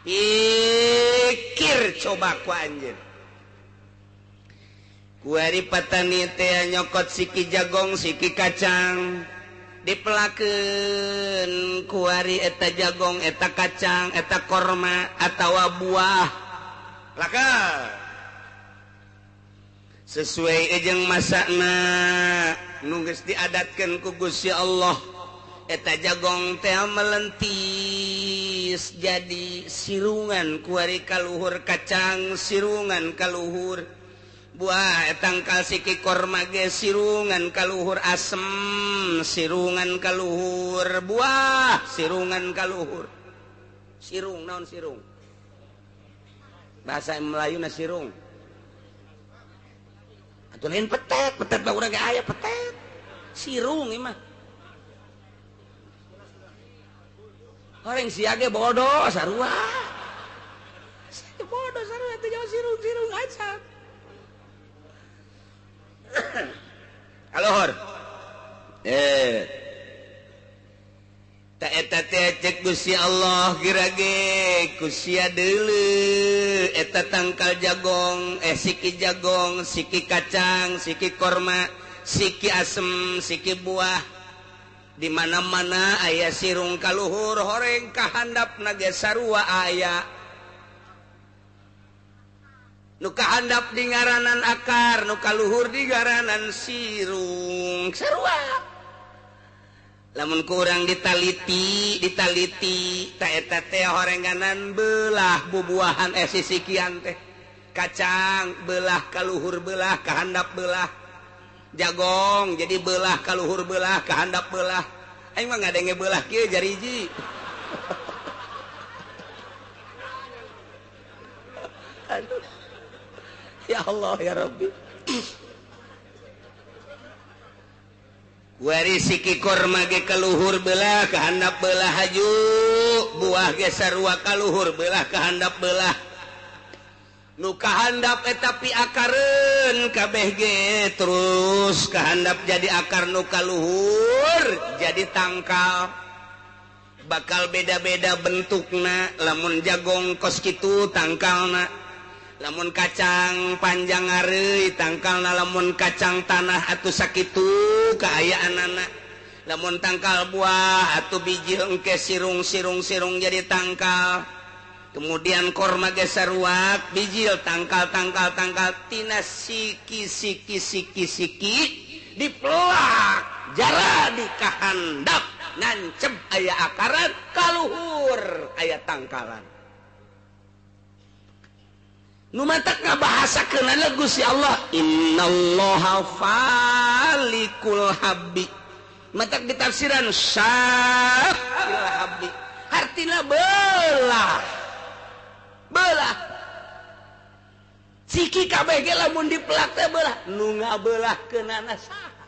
pikir coba ku anjeun. Kuari patani teh nyokot siki jagong siki kacang dipelakeun kuari eta jagong eta kacang eta korma atawa buah laka sesuai jeung masakna nu geus diadatkeun ku Gusti Allah. Eta jagong teh melentis jadi sirungan kuari kaluhur kacang sirungan kaluhur buah, tangkal siki korma ge sirungan kaluhur asem sirungan kaluhur buah sirungan kaluhur. Sirung naon sirung? Bahasa Melayu na sirung. Atuh lain petet, petet mah urang ge aya petet. Sirung ieu mah. Orang sia ge bodoh sarua. Sia bodoh sarua teh jauh sirung-sirung aja. Kaluhur. Ta eta teh cek Gusti Allah gerage ku sia deuleu eta tangkal jagong, siki jagong, siki kacang, siki korma, siki asem, siki buah. Di mana-mana aya sirung kaluhur horeng kahandap nage sarua aya. Nu kahandap di ngaranan akar, nu kaluhur di ngaranan sirung sarua. Lamun kurang ditaliti, ditaliti ta eta teh horenganan belah bubuahan sisikian teh. Kacang belah kaluhur belah kahandap belah. Jagong jadi belah kaluhur belah kahandap belah. Aing mah ngadenge belah kieu jariji. Aduh. Ya Allah ya Rabbi. Wari siki korma ge kaluhur belah kahandap belah haju, buah ge sarua kaluhur belah kahandap belah. Nu kahandap eta pi akareun kabeh ge terus kahandap jadi akar, nu kaluhur jadi tangkal. Bakal beda-beda bentukna, lamun jagong kos kitu tangkalna, lamun kacang panjang areuy tangkalna, lamun kacang tanah atuh sakitu kaayaanana, lamun tangkal buah atuh biji engke sirung sirung sirung jadi tangkal. Kemudian korma ge saruak bijil tangkal tangkal tangkal tina siki siki siki siki dipelak jara di kahandap nancep aya akaran kaluhur aya tangkalan. Nu matak ngabahasakeunana Gusti Allah innallaha falikul habbi, matak ditafsiran syaqil habbi hartina belah belah siki kabeh ge lamun dipelak teh belah, nu ngabelah keunana saha?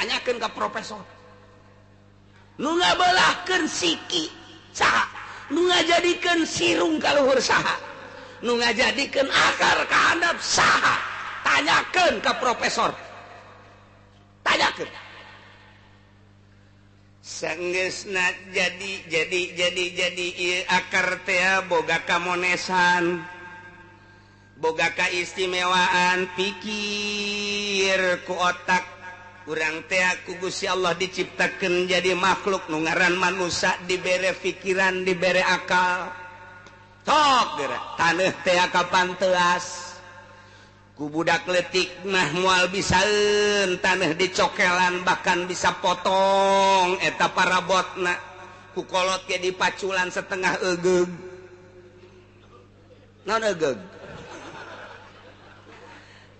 Tanyakeun ka profesor. Nu ngabelahkeun siki saha? Nu ngajadikeun sirung ka luhur saha? Nu ngajadikeun akar ka handap saha? Tanyakeun ka profesor. Tanyakeun. Sanggeusna jadi ieu akar teh boga kamonesan, boga kaistimewaan pikir ku otak urang teh ku Gusti Allah diciptakeun jadi makhluk nu ngaran manusia, dibere pikiran, dibere akal. Tok geura taneuh teh kapan teuas ku budak leutik mah moal bisaeun taneuh dicokelan bahkan bisa potong eta parabotna ku kolot ge dipaculan setengah egeug. Naon egeug?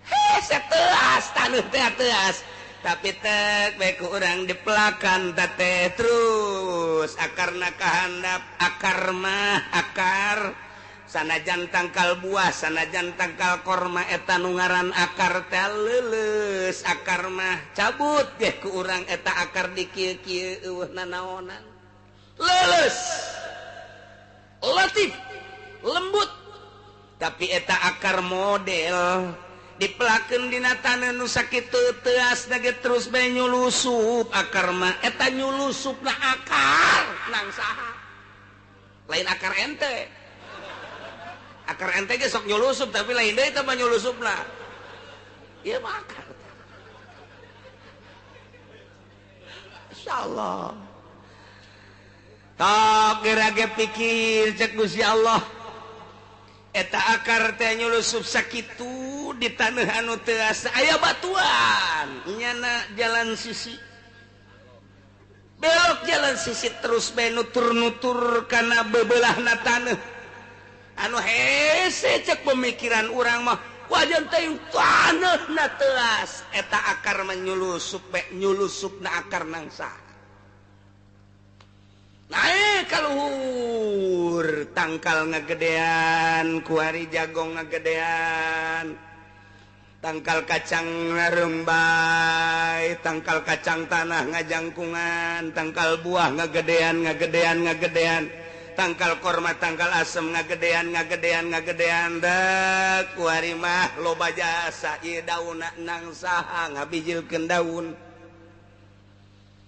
Hese teuas taneuh teh teuas tapi tek bae ku urang dipelakan teh terus akarna kahandap akar mah akar sanajan tangkal buah sanajan tangkal korma eta nu ngaran akar teh leuleus akar mah cabut ge ku urang eta akar di kieu-kieu eueuh nanaonan leuleus latif lembut tapi eta akar model dipelakeun dina taneuh nu sakitu teuas ge terus bae nyulusup akar mah eta nyulusupna akar nang saha lain akar ente. Akar ente ge sok nyulusup tapi lain deui teh mah nyulusupna. Ieu mah akar. Insyaallah. Tok geura ge pikir cek Gusti Allah. Eta akar teh nyulusup sakitu di taneuh anu teuas aya batuan nyana jalan sisi. Belok jalan sisi terus bae nutur-nutur kana bebelahna taneuh. Anu hese cek pemikiran urang mah wajan teh taneuhna teuas eta akar menyulusup bae nyulusupna akar nangsa naik ka luhur tangkal ngagedean kuari jagong ngagedean tangkal kacang ngarembay tangkal kacang tanah ngajangkungan tangkal buah ngagedean ngagedean ngagedean tangkal korma tangkal asem ngagedean ngagedean ngagedean dek kuari mah loba jasa ieu daunna nang saha ngabijilkeun daun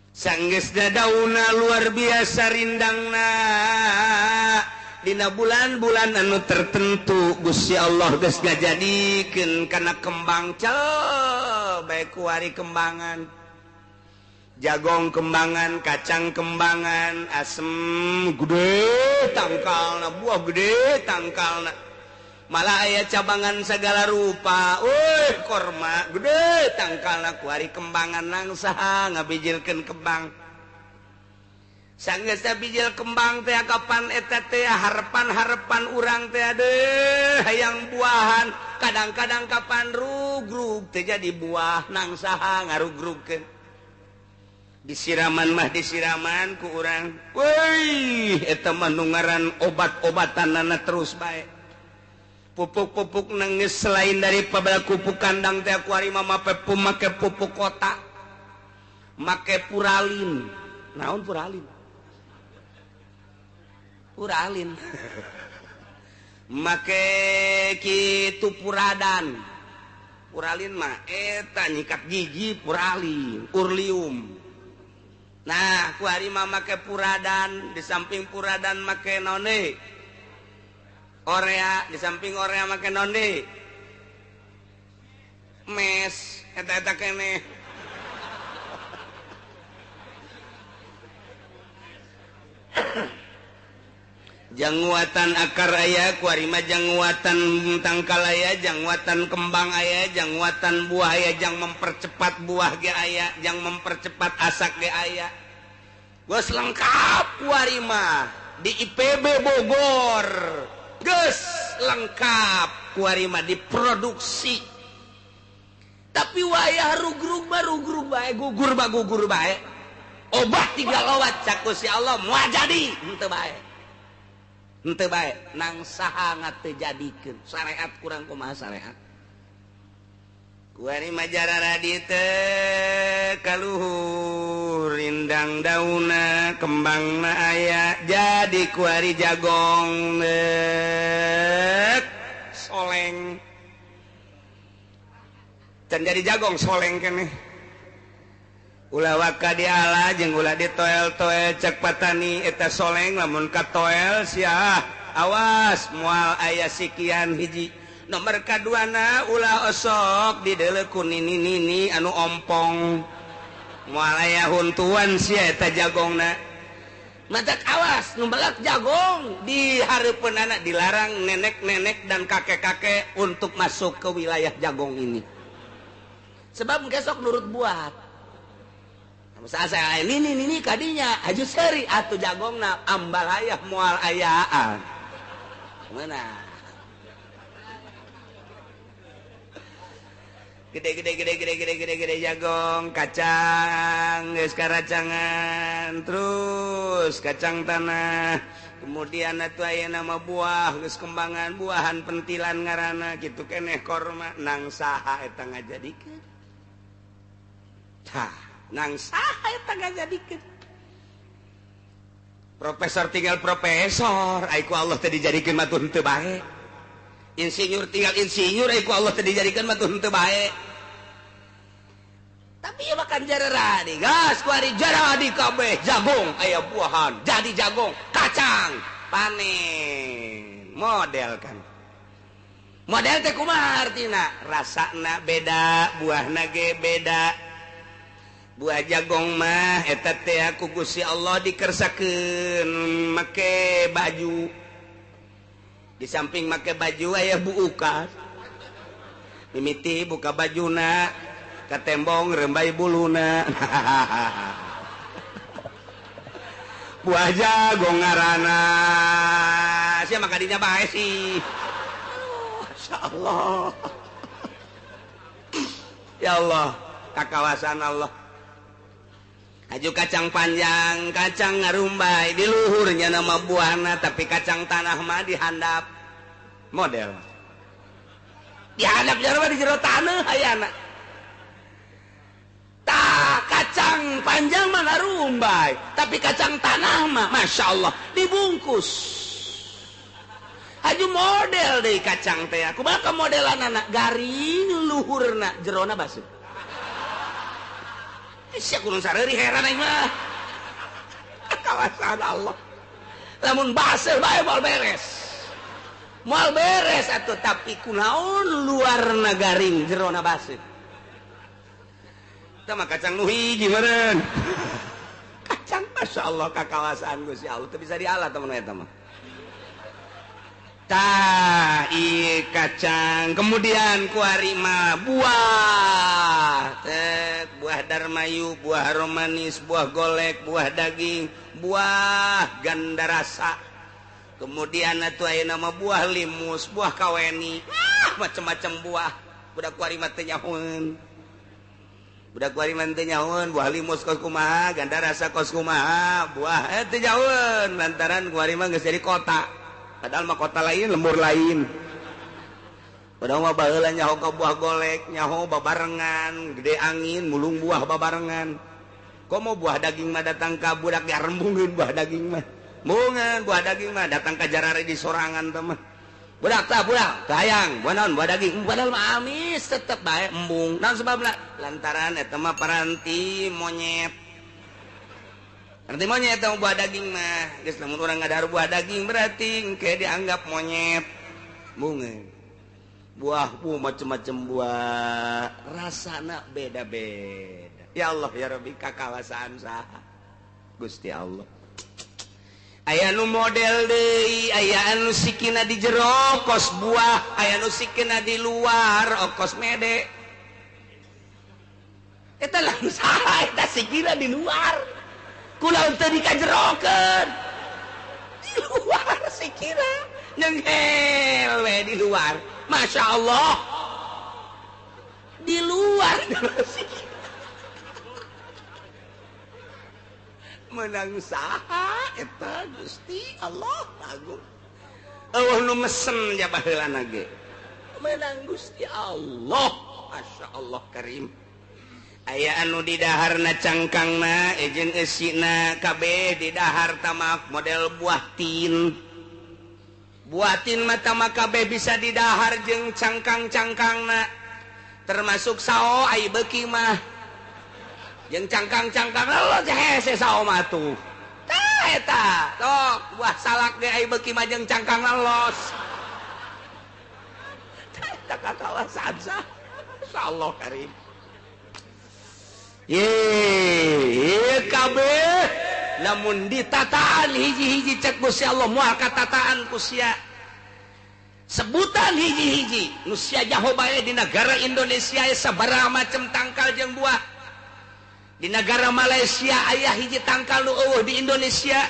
sanggeusna daunna luar biasa rindangna dina bulan-bulan anu tertentu Gusti Allah geus ngajadikeun kana kembang cel bae kuari kembangan jagong kembangan, kacang kembangan, asem gede tangkalna, buah gede tangkalna. Malah aya cabangan segala rupa. Wih, korma gede tangkalna kuari kembangan nang saha ngabijilkeun kembang. Sanggeus bijil kembang teh kapan eta teh harepan-harepan urang teh deuh hayang buahan, kadang-kadang kapan rugrug teh jadi buah nang saha ngarugrugkeun. Disiraman mah disiraman ku urang. Wih, eta mah nu ngaran obat-obatanana terus bae. Pupuk-pupuk nangis selain dari pabala pupuk kandang teh kuari mah make pupuk kota. Make puralin. Naon puralin? Puralin. Make kitu puradan. Puralin mah eta nyikat gigi puralin, urlium. Nah, kuari mah make puradan, di samping puradan make nonde orea, di samping orea make nonde mes, eta-eta keneh. Janguatan akar aya, kuari mah janguatan tangkal aya, janguatan kembang aya, janguatan buah aya, jang mempercepat buah ge aya, jang mempercepat asak ge aya. Geus lengkap kuari mah di IPB Bogor. Geus lengkap kuari mah diproduksi. Tapi wayah rugrug mah rugrug bae, gugur mah gugur bae. Obat tiga lowat cak Gusti Allah moal jadi henteu bae. Henteu bae nang saha ngateu jadikeun syariat kurang kumaha syariat. Kuari majarara di teh kaluhur rindang dauna kembangna aya jadi kuari jagong soleng can jadi jagong soleng keneh ulah waka di ala jeung ulah di toel-toel cek patani eta soleng lamun ka toel sia awas moal aya sikian hiji. Nomor kaduana ulah osok di deuleu ku nini-nini anu ompong moal aya huntuan sia eta jagongna. Matak awas nu melak jagong di hareupeun anak dilarang nenek-nenek dan kakek-kakek untuk masuk ke wilayah jagong ini. Sebab besok nurut buat. Saya nini-nini kadinya haju seuri atuh jagongna ambalayah moal ayaan. Mana? Gede-gede gede gede gede gede gede jagong, kacang, geus karacangan, terus kacang tanah. Kemudian atuh aya nama buah, geus kembangan buahan pentilan ngaranna kitu keneh korma nang saha eta ngajadikeun. Tah, nang saha eta ngajadikeun. Profesor tinggal profesor, ai ku Allah teh dijadikeun mah tuh henteu bae. Insinyur tinggal insinyur, ai ku Allah teh dijadikeun mah tuh henteu bae. Tapi ya makan jaradi, gas kuari jaradi kabeh jagung aya buahan, jadi jagung, kacang, panen. Model kan. Model teh kumaha artina? Rasana beda, buahna ge beda. Buah jagong mah eta teh ku Gusti Allah dikersakeun make baju. Di samping make baju aya buukas. Mimiti buka bajuna katembong rembai buluna. Buah jagong ngaranna sia mah kadinya bae sih. Masyaallah. Ya Allah, kakawasan Allah. Haju kacang panjang, kacang ngarumbai di luhurnya nama buahna, tapi kacang tanah mah dihandap. Model. Dihandap jero di jero taneuh ayana. Tah, kacang panjang mah ngarumbai, tapi kacang tanah mah Masya Allah dibungkus. Haju model deui kacang teh. Kumaha kamodelanana garing luhurna jerona baseuh. Sia kurang sareuri heran aing mah. Kawasan Allah. Lamun baseuh bae moal beres. Moal beres atuh tapi kunaon luarna garing jerona baseuh. Eta mah kacang nu hiji meureun. Kacang Masya Allah kakawasan Gusti Allah teu bisa dialah temen eta mah. Tah, ieu kacang. Kemudian kuari mah buah. Tek, buah darmayu, buah romanis, buah golek, buah daging, buah gandarasa. Kemudian atuh aya nama buah limus, buah kaweni. Macam-macam buah. Budak kuari mah teu nyahoeun. Budak kuari mah teu nyahoeun, buah limus kos kumaha, gandarasa kos kumaha, buah teu nyahoeun lantaran kuari mah geus jadi kota. Padahal mah kota lain, lembur lain. Padahal mah baheula nyaho ka buah golek, nyaho babarengan, gede angin, mulung buah babarengan. Komo buah daging mah datang ka budak diarembungeun buah daging mah. Embungeun buah daging mah datang ka jarare di sorangan teh mah. Budak tah budak, hayang, buah naon buah daging, padahal mah amis tetep bae embung. Naon sebabna? Lantaran eta mah paranti monyet. Nanti monyet atau buah daging mah, geus lamun urang ngadahar buah daging berarti engke dianggap monyet. Bunga. Buah bu macem-macem buah, rasana beda-beda. Ya Allah ya Rabbi kakawasaan saha? Gusti Allah. Aya nu model deui, aya anu sikina di jero kos buah, aya nu sikina di luar okos mede. Eta lamun saha eta sikina di luar. Kula teu dikajerokeun di luar sikira nyenghel we di luar. Masya Allah di luar sikira menang saha eta Gusti Allah agung. Eueuh nu mesen ja baheulana ge menang Gusti Allah. Masya Allah karim. Aya anu didaharna cangkangna jeung eusina kabeh didahar tamak model buah tin. Buah tin mah tamak kabeh bisa didahar jeung cangkang-cangkangna. Termasuk sao ai beuki mah. Jeung cangkang-cangkang lo hese sao mah tuh. Tah eta, tok buah salak ge ai beuki mah jeung cangkangna los. Tah eta kakawasan sah. Insyaallah karim. Ye kabeh lamun ditataan hiji-hiji cek Gusti Allah moal katataan ku sia. Sebutan hiji-hiji nu sia jaho bae di negara Indonesia aya sabaraha macem tangkal jeung buah. Di negara Malaysia aya hiji tangkal nu eueuh di Indonesia.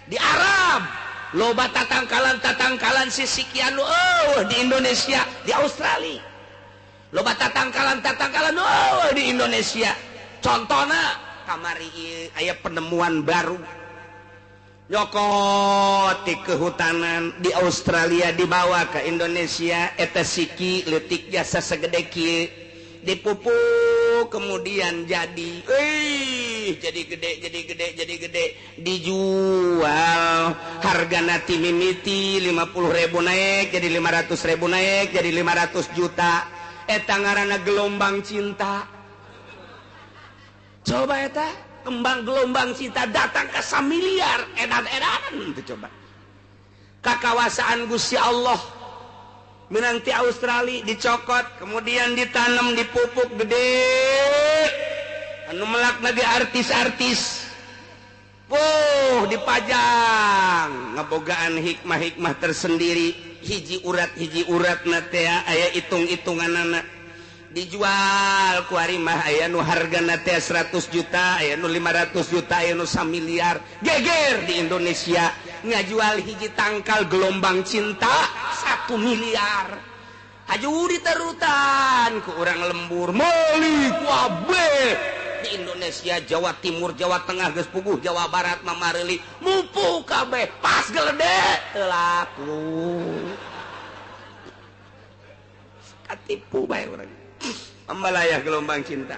Di Arab loba tatangkalan-tatangkalan sisikian nu eueuh di Indonesia. Di Australia loba tatangkalan-tatangkalan nu eueuh di Indonesia. Contohna kamari aya penemuan baru nyokot di kehutanan di Australia dibawa ke Indonesia eta siki leutik jasa segede kieu dipupuk kemudian jadi jadi gede jadi gede jadi gede dijual hargana ti mimiti 50.000 naik jadi 500.000 naik jadi 500 juta eta ngaranna gelombang cinta. Coba eta kembang gelombang cinta datang ke samiliar edan-edan itu coba. Kakawasaan Gusti Allah menanti Australia dicokot kemudian ditanam dipupuk gede anu melak lagi artis-artis. Wuh dipajang ngebogaan hikmah-hikmah tersendiri hiji urat na teh aya hitung-hitunganana dijual ku ari mah aya nu hargana teh 100 juta aya nu 500 juta aya nu 1 miliar geger di Indonesia ngajual hiji tangkal gelombang cinta 1 miliar haju diterutan ku urang lembur meuli ku kabeh di Indonesia Jawa Timur Jawa Tengah geus puguh Jawa Barat mah mareuli mupu kabeh pas gelede teu laku katipu bae urang ambalayah gelombang cinta.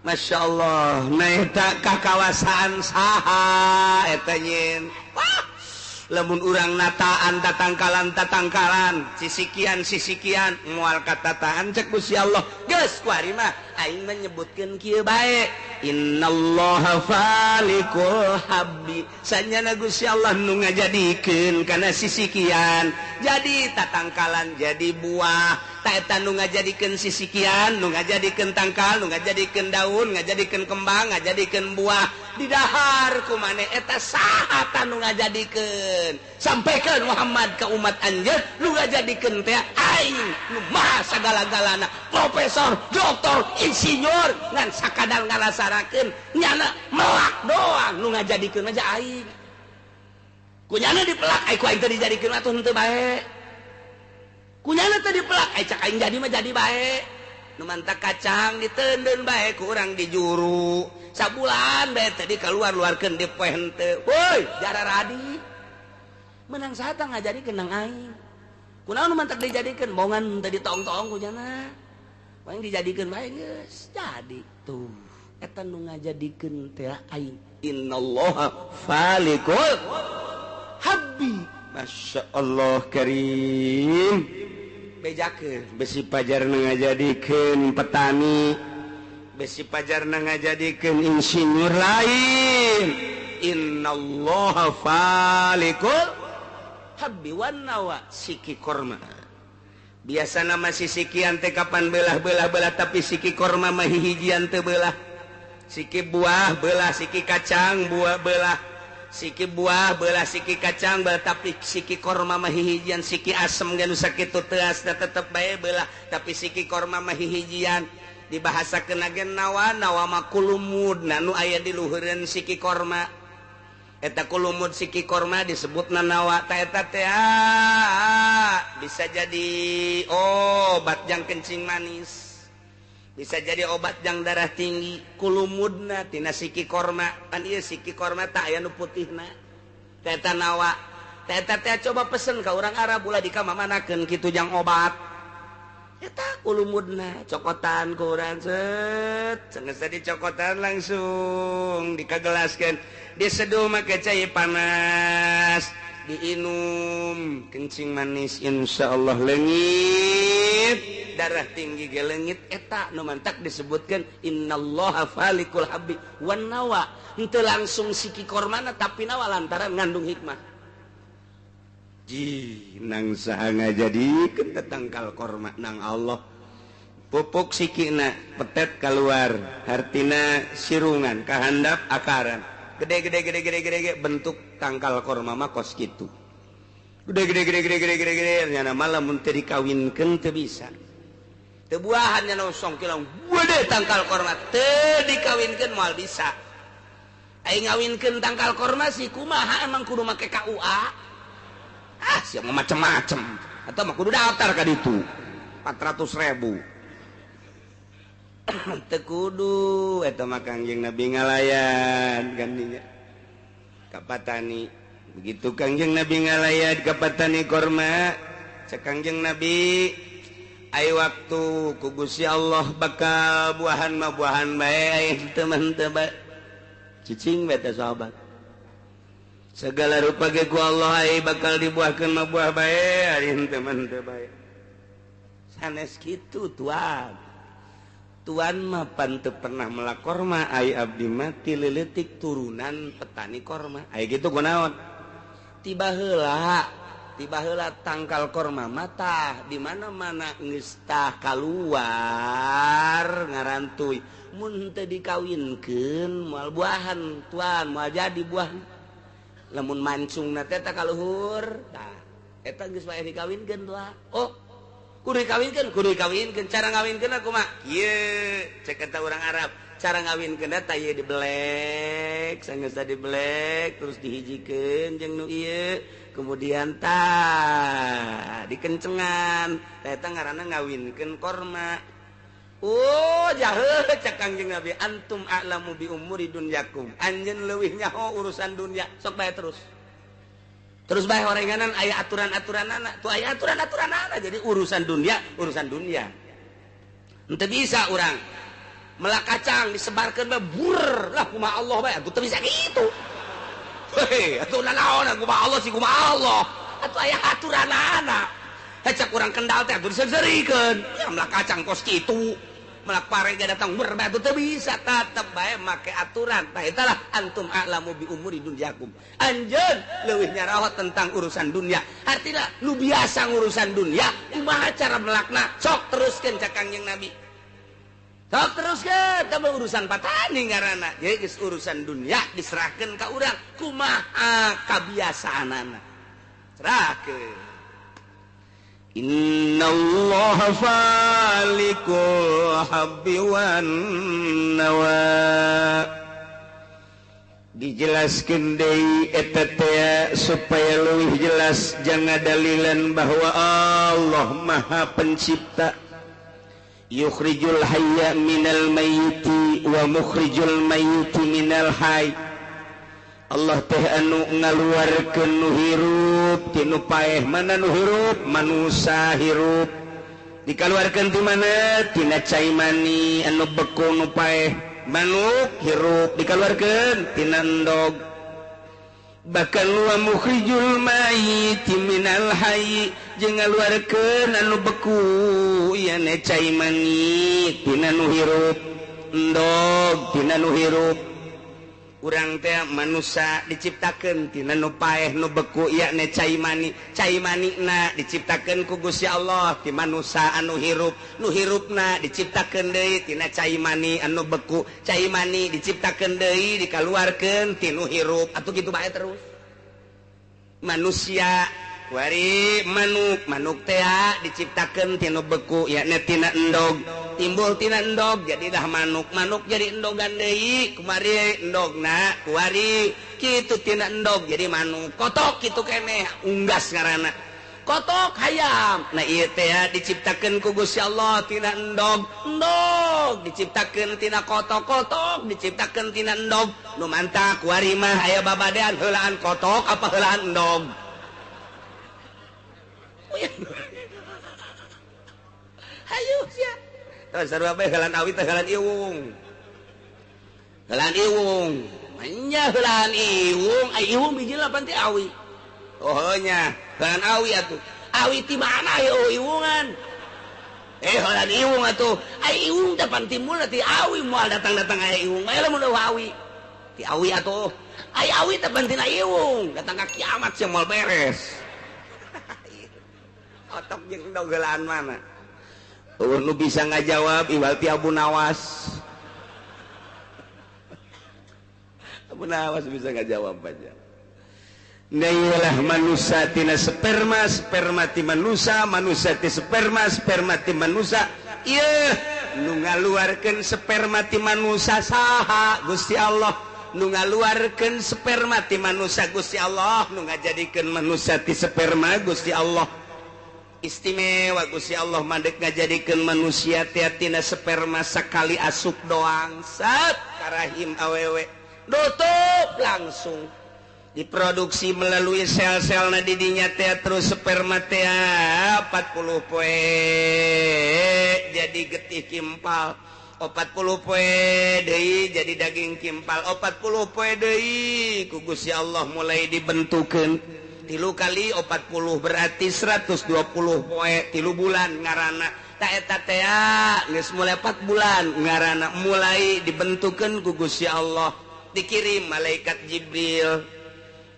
Masya Allah naeta kakawasaan saha eta nyin. Wah lamun urang nataan tatangkalan sisikian moal katataan cek Gusti Allah geus ku ari mah aing menyebutkeun kieu bae innallaha falikul habbi sanyana Gusti Allah nu ngajadikeun kana sisikian jadi tatangkalan jadi buah ta eta nu ngajadikeun sisikian nu ngajadikeun tangkal nu ngajadikeun daun ngajadikeun kembang ngajadikeun buah didahar ku maneh eta saha ta nu ngajadikeun sampaikan Muhammad ke umat anjeun nu ngajadikeun teh aing nu maha sagala-galana profesor doktor insinyur ngan sakadar ngarasarakeun nyana melak doang nu ngajadikeun aja aing kunyana dipelak ai ku aing teh dijadikeun atuh henteu bae kunyana teh dipelak ai cak aing jadi mah jadi bae nu mantak kacang diteundeun bae ku urang di juru sabulan bae teh dikaluar-luarkeun di poe henteu woi jararadi menang saha tah ngajadikeun nang aing kunaon nu mantak dijadikeun bongan teh ditong-tong kunyana paling dijadikeun bae geus jadi tuh eta nu ngajadikeun teh aing innallaha falikul habbi. Masya Allah karim bejakeun besi pajarna ngajadikeun petani besi pajarna ngajadikeun insinyur lain innallaha falikul habbi wan nawa siki korma biasa nama sisikian teh kapan belah-belah-belah tapi siki korma mah hihijian teu belah siki buah belah siki kacang buah belah siki buah belah siki kacang belah tapi siki korma mah hihijian siki asem ge nu sakitu teuas da tetep bae belah tapi siki korma mah hihijian dibahasakeun ge nawa nawa mah kulumud nu aya di luhureun siki korma eta kulumud siki korma disebutna nawa ta eta teh bisa jadi obat jang kencing manis bisa jadi obat jang darah tinggi kulumudna tina siki korma pan ieu siki korma tak aya nu putihna teh nawa teh teh coba pesen ka urang Arab ulah dikamamanakeun kitu jang obat. Eta kulumudna cokotan ku urang set sanggeus dicokotan langsung dikagelaskeun diseduh make cai panas diinum kencing manis insyaallah leungit darah tinggi ge leungit eta nu mantak disebutkeun innallaha falikul habbi wan nawa henteu langsung siki kormana tapi nawa lantaran ngandung hikmah. Ji nang saha ngajadikeun tangkal korma nang Allah pupuk sikina petet keluar hartina sirungan kahandap akaran gede gede gede gede gede bentuk tangkal korma mah kos kitu gede gede gede gede gede gede gede nyana malah mun teu dikawinkeun teu bisa teu buahan nyana songkilang gede tangkal korma teu dikawinkeun moal bisa aing ngawinkeun tangkal korma sih kumaha emang kudu make KUA ah siapa macem-macem atau mah kudu daftar ka ditu 400.000 teu kudu eta mah Kangjeng Nabi ngalayan gandinya ka patani begitu Kangjeng Nabi ngalayan ka patani korma cek Kangjeng Nabi ai waktu ku Gusti Allah bakal buahan mah buahan bae ai teu mah teu bae cicing bae teh sahabat segala rupa ge ku Allah ai bakal dibuahkeun mah buah bae ari henteu mah teu bae sanes kitu tuan tuan mah pan teu pernah melak korma ai abdi mah ti leutik turunan petani korma ai kitu kunaon tiba heula tangkal korma mah tah di mana-mana geus tah kaluar ngarantuy mun teu dikawinkeun moal buahan tuan moal jadi buah lamun mancungna teh ka luhur tah eta geus bae dikawinkeun tuh oh kudu dikawinkeun cara ngawinkeun kumaha kieu cek eta urang Arab cara ngawinkeun teh ieu dibelek sanggeus dibelek terus dihijikeun jeung nu ieu kemudian tah dikencengan tah eta ngaranna ngawinkeun korma. Oh jaheu cek Kangjeng Nabi antum a'lamu bi umuri dunyakum anjeun leuwih nyaho urusan dunya sok bae terus terus bae horenganan aya aturan-aturanana tuh aya aturan-aturanana jadi urusan dunia henteu bisa urang melak kacang disebarkeun bae bur lah kumaha Allah bae atuh teu bisa kitu heh atuh nanaon kumaha Allah sih kumaha Allah atuh aya aturanana cek urang Kendal teh atuh diseurikeun ya melak kacang kos kitu melak pare ge datang ber bae teu bisa tetep bae make aturan tah eta lah antum a'lamu bi umuri dunyakum anjeun leuwih nyaraho tentang urusan dunia artina nu biasa ngurusan dunia kumaha cara melakna sok teruskeun cek Kangjeng Nabi sok teruskeun teh urusan patani ngaranna jadi geus urusan dunia diserahkeun ka urang kumaha kabiasaanana serahkeun. Innallaha falikul habbi wan nawa dijelaskeun deui eta teh supaya leuwih jelas jangan dalilan bahwa Allah Maha Pencipta yukhrijul hayya minal mayyiti wa mukhrijul mayyiti minal hayy. Allah teh anu ngaluarkeun nu hirup ti nu paeh mana nu hirup manusa hirup dikaluarkeun ti mana tina cai mani anu beku nu paeh manuk hirup dikaluarkeun tina endog bahkan wa mukhrijul mayyiti minal hayy jeung ngaluarkeun anu beku ieu cai mani tina nu hirup endog tina nu hirup. Urang teh manusia diciptakeun tina nu paeh nu beku yakni cai mani, cai manina diciptakeun ku Gusti Allah ti manusa anu hirup, nu hirupna diciptakeun deui tina cai mani anu beku, cai mani diciptakeun deui dikaluarkeun ti nu hirup, atuh kitu bae terus. Manusia kuari manuk, manuk teh diciptakeun tina beku yakni tina endog, timbul tina endog jadilah manuk, manuk jadi endogan deui, kumari endogna kuari kitu tina endog jadi manuk, kotok kitu keneh unggas ngaranna. Kotok hayam. Nah ieu teh diciptakeun ku Gusti Allah tina endog, endog diciptakeun tina kotok, kotok diciptakeun tina endog. Nu mantak kuari mah aya babadean heulaan kotok apa heulaan endog. Hayu sia. Terus sarua bae heulaan awi teh heulaan iwung. Heulaan iwung. Nya heulaan iwung, ai iwung bijil pan ti awi. Oh nya, heulaan awi atuh. Awi ti mana ieu iwungan? Heulaan iwung atuh. Ai iwung teh pan timbulna ti awi, moal datang-datang aya iwung. Bae lamun awi. Ti awi atuh. Ai awi teh pan tina iwung, datang ka kiamat sia moal beres. Otok jeung dogeulaan mana? Eueuh nu bisa ngajawab iwal ti Abu Nawas. Abu Nawas bisa ngajawab aja. Nailah manusia tina sperma, sperma ti manusia, manusia ti sperma, sperma ti manusia. Ieu nu ngaluarkeun sperma ti manusia saha? Gusti Allah. Nu ngaluarkeun sperma ti manusia Gusti Allah, nu ngajadikeun manusia ti sperma Gusti Allah. Istimewa Gusti Allah mandek ngajadikeun manusia teh tina sperma sakali asup doang sat karahim awewe. Nutup langsung diproduksi melalui sel-sel na didinya teh terus sperma teh 40 poe jadi getih kimpal, 40 poe deui jadi daging kimpal, 40 poe deui ku Gusti Allah mulai dibentukeun 3 kali 40 berarti 120 poe 3 bulan ngaranna ta eta teh geus mulai 4 bulan ngaranna mulai dibentukeun ku Gusti Allah. Dikirim malaikat Jibril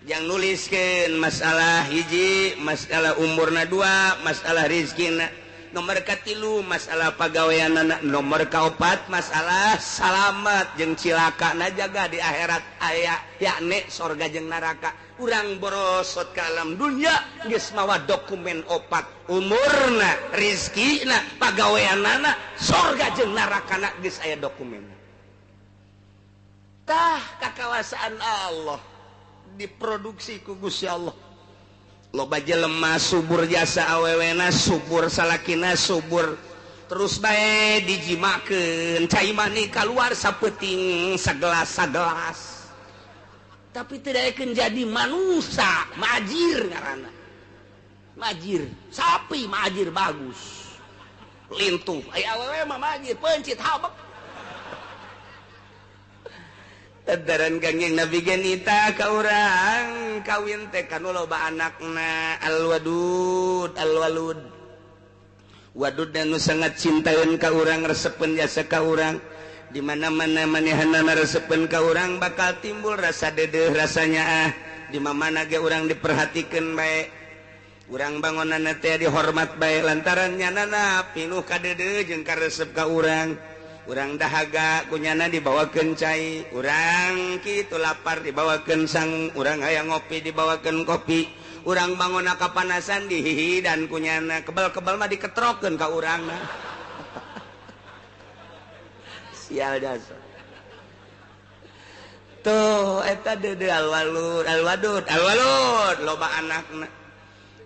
yang nuliskan masalah hiji, masalah umurna 2, masalah rizkina, nomor katilu masalah pagaweanana, nomor kaopat masalah salamat jeung cilakana jaga di akhirat aya yakni sorga jeung neraka. Urang borosot ka alam dunya geus mawa dokumen opat, umurna, rizkina, pagaweanana, sorga jeung nerakana geus aya dokumen. Tah kakawasaan Allah diproduksi ku Gusti Allah. Loba jelema subur jasa awewena, subur salakina, subur terus bae dijimakeun cai mani kaluar sapeuting sagelas-sagelas. Tapi tidak akan jadi manusia, majir ngaranna. Majir, sapi majir bagus. Lintuh, ai awewe mah majir pencit habek. Tadaran Kangjeng Nabi genita ka urang kawin teh kanu loba anakna alwadud alwalud. Wadud nu sangat cintaeun ka urang, resepeun jasa ka urang. Di mana-mana manehanana resepeun ka urang bakal timbul rasa dedeuh rasanya ah. Di mana ge urang diperhatikeun bae. Urang bangunanna teh dihormat bae lantaran nyanana pinuh kadeudeuh jeung karesep ka urang. Urang dahaga kunyana dibawakeun cai, urang kitu lapar dibawakeun sang, urang hayang ngopi dibawakeun kopi, urang bangona kapanasan dihihidan kunyana, kebal-kebal mah diketrokeun ka urangna. Sial jasa. Tuh eta deudeuh alwalud, alwadud, alwalud loba anakna.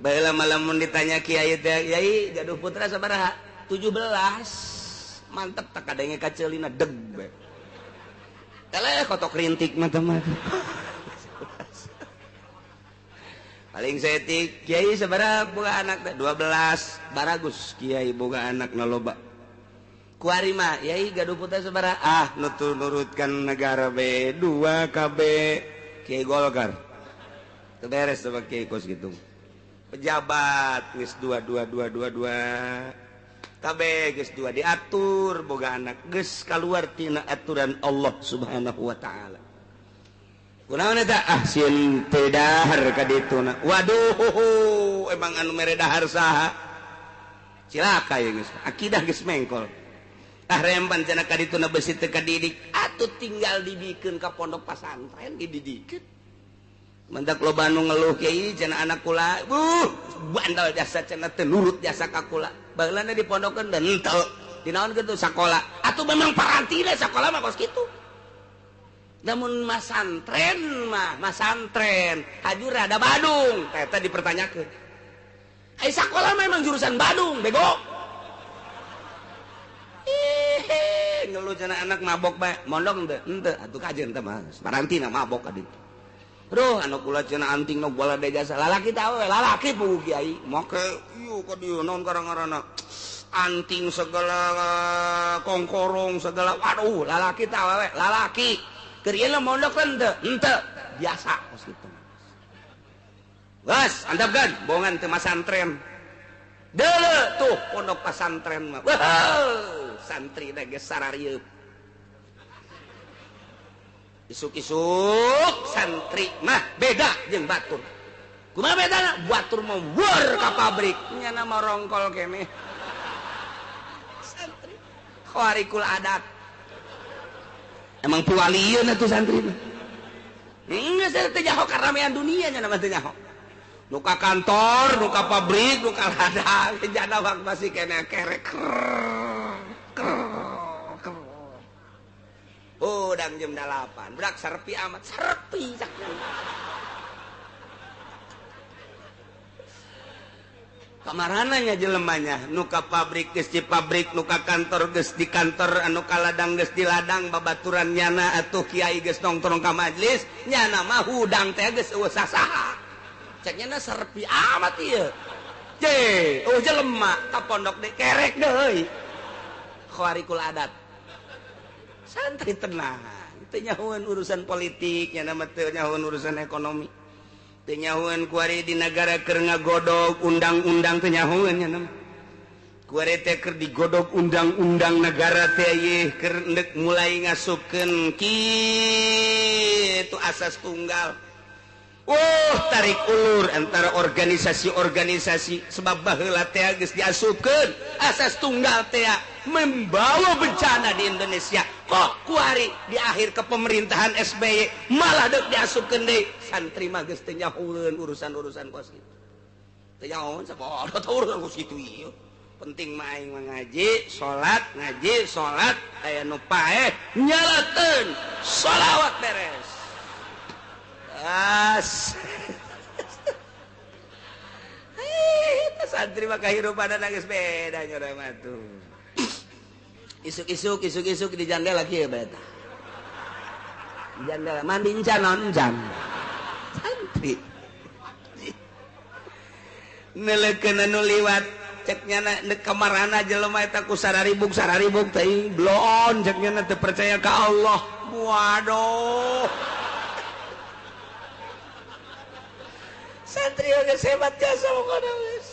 Baheula mah lamun ditanya kiai teh, "Yai, gaduh putra sabaraha?" 17. Mantep tak kadangnya kacelina deg be. Eleh kotok rintik mah mah. Paling setik kiai sabaraha boga anak teh? 12. Baragus kiai boga anak na loba. Kuari mah yai gaduh putra sabaraha? Ah nutur nurutkan negara B 2 KB kiai Golkar. Teu beres sama kiai kos gitu. Pejabat geus 2 2 2 2 2. Kabeh geus dua diatur boga anak geus kaluar tina aturan Allah Subhanahu wa taala. Kunaon eta? Ah sieun teu dahar ka dituna. Waduh, emang anu mere dahar saha? Cilaka ye geus. Akidah geus mengkol. Ah rempan cenah ka dituna besi teu kadidik, atuh tinggal dibikeun ka pondok pasantren dididikeun. Mendak loba nu ngeluh kiai cenah anak kula, bandel jasa cenah teu nurut jasa ka kula. Baheulana dipondokeun dan henteu. Dinaon kitu sakola. Atuh memang parantina sakola mah kos kitu. Namun masantren mah, masantren hajur rada Badung, eta dipertanyakeun. Ai sakola mah emang jurusan Badung, bego. Ih, ngeluh cenah anak mabok bae, mondok henteu, henteu atuh kajeun teh mah. Parantina mabok ka ditu. Aduh, anu kula cenah anting nu bola de jasa. Lalaki teh awewe, lalaki puguh kiai. Make ieu ka dieu naon karang-karana. Anting segala kongkorong segala waduh lalaki tah awewe lalaki keur ieu mondok henteu henteu biasa kos kitu. Geus antepkeun bongan teu masantren. Deuleu tuh pondok pasantren mah. Wah, santri na geus sararieub. Isuk-isuk santri mah beda jeung batur. Kumaha bedana? Batur mah weur ka pabrik, nyana mah rongkol keneh. Santri khawarikul adat. Emang piwalieun atuh santri mah. Geus teu nyaho karamean dunia nya mah teu nyaho. Nu ka kantor, nu ka pabrik, nu ka ladang, jana wak masih keneh kerek. Udang jam 8, berak serpi amat, serpi kamarananya jelemanya, nu ka pabrik geus di pabrik, nu ka kantor geus di kantor, anu ka ladang geus di ladang, babaturan nyana atuh kiai geus nongkrong ka majlis, nyana mah hudang teh geus eueuh sasaha. Cek nyana serpi amat ieu. Je, eueuh jelema ka pondok deui kerek deui. Khawarikul adat. Santri tenang, teu nyahoeun urusan politik, nyana mah teu nyahoeun urusan ekonomi. Teu nyahoeun kuari di nagara keur ngagodog undang-undang teu nyahoeun nyana mah. Kuari teh keur digodog undang-undang negara teh ieu keur endek mulai ngasupkeun kitu asas tunggal. Oh, tarik ulur antara organisasi-organisasi sebab baheula teh geus diasupkeun asas tunggal teh membawa bencana di Indonesia. Kok kuari di akhir kepemerintahan SBY malah deuk diasupkeun deui. Santri mah geus teu nyahoeun urusan-urusan kos kitu. Teu nyahoeun sapodo teh urusan kos kitu ieu. Penting mah aing mah ngaji, salat, aya nu paeh nyalakeun sholawat beres. As. Santri mah kahirupan geus beda nya urang mah tuh. Isuk-isuk isuk-isuk di jandela kieu bae tah. Di jandela mandi encan naon encan. Santri. Neulekeun anu liwat cek nyana deuk kamarana jelema eta ku sararibuk-sararibuk teuing bloon cek nyana teu percaya ka Allah. Waduh. Santri geus hebat jasa pokona geus.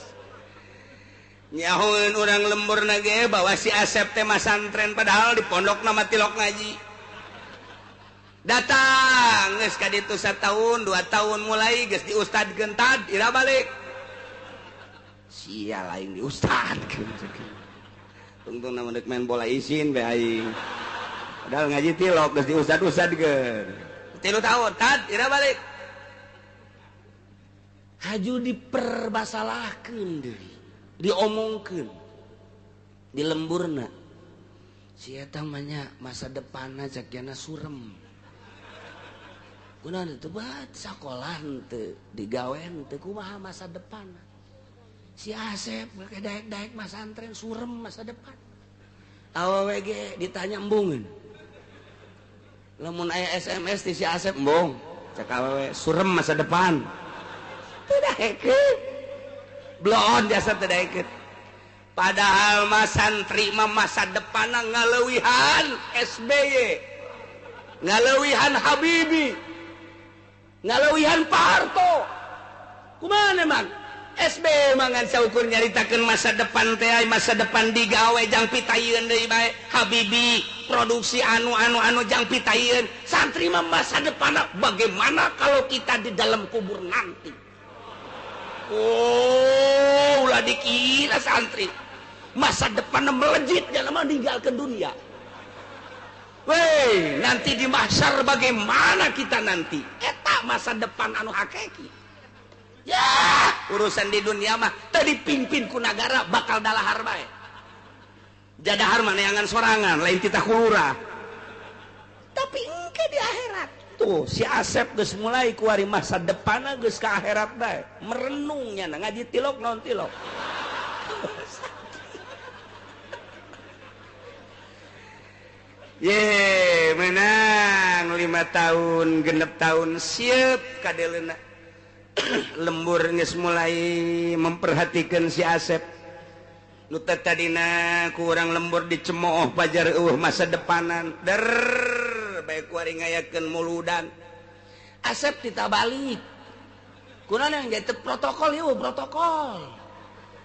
Nyahoeun urang lemburna ge bahwa si Asep teh masantren padahal di pondokna mah tilok ngaji. Datang geus ka ditu satahun, 2 tahun mulai geus diustadkeun tad ira balik. Sia lain diustadkeun. Tungtungna mah deuk main bola isin bae aing. Padahal ngaji tilok geus diustad-ustadkeun. 3 tahun tad ira balik. Haju dipermasalahkeun deui, diomongkeun di lemburna. Si eta mah nya masa depanna cek jana surem. Kunaon teu bat sakolah henteu, digawe henteu, kumaha masa depanna. Si Asep make daek-daek masantren surem masa depan. Awewe ge ditanya embungeun. Lamun aya SMS ti si Asep embung, cek awewe surem masa depan. Teu daekeun. Bloon jasa teu daekeun. Padahal mah santri mah masa depanna ngaleuwihan SBY, ngaleuwihan Habibie, ngaleuwihan Pak Harto. Kumaha emang? SBY mah ngan saukur nyaritakeun masa depan teh, masa depan digawe jang pitayeun deui bae. Habibie produksi anu-anu-anu jang pitayeun. Santri mah masa depanna bagaimana kalau kita di dalam kubur nanti? Oh, ulah dikira santri masa depan melejit dalam meninggalkan dunia. Weh, nanti di mahsyar bagaimana kita nanti? Eta masa depan anu hakiki. Ya, urusan di dunia mah teu dipimpin ku nagara bakal dalahar bae. Jadahar mah neangan sorangan, lain titah kulurah. Tapi engke di akhirat. Tuh si Asep geus mulai kuari masa depanna geus ka akhirat bae. Merenungnya ngaji tilok naon tilok. Ye, menang 5 tahun, 6 tahun siap kadeleuna. Lembur geus mulai memperhatikan si Asep. Nu tadina ku urang lembur dicemooh pajar eueuh masa depanan. Der bae ku ari ngayakeun muludan. Asep ditabalik. Kunaon yang jadi protokol ieu protokol.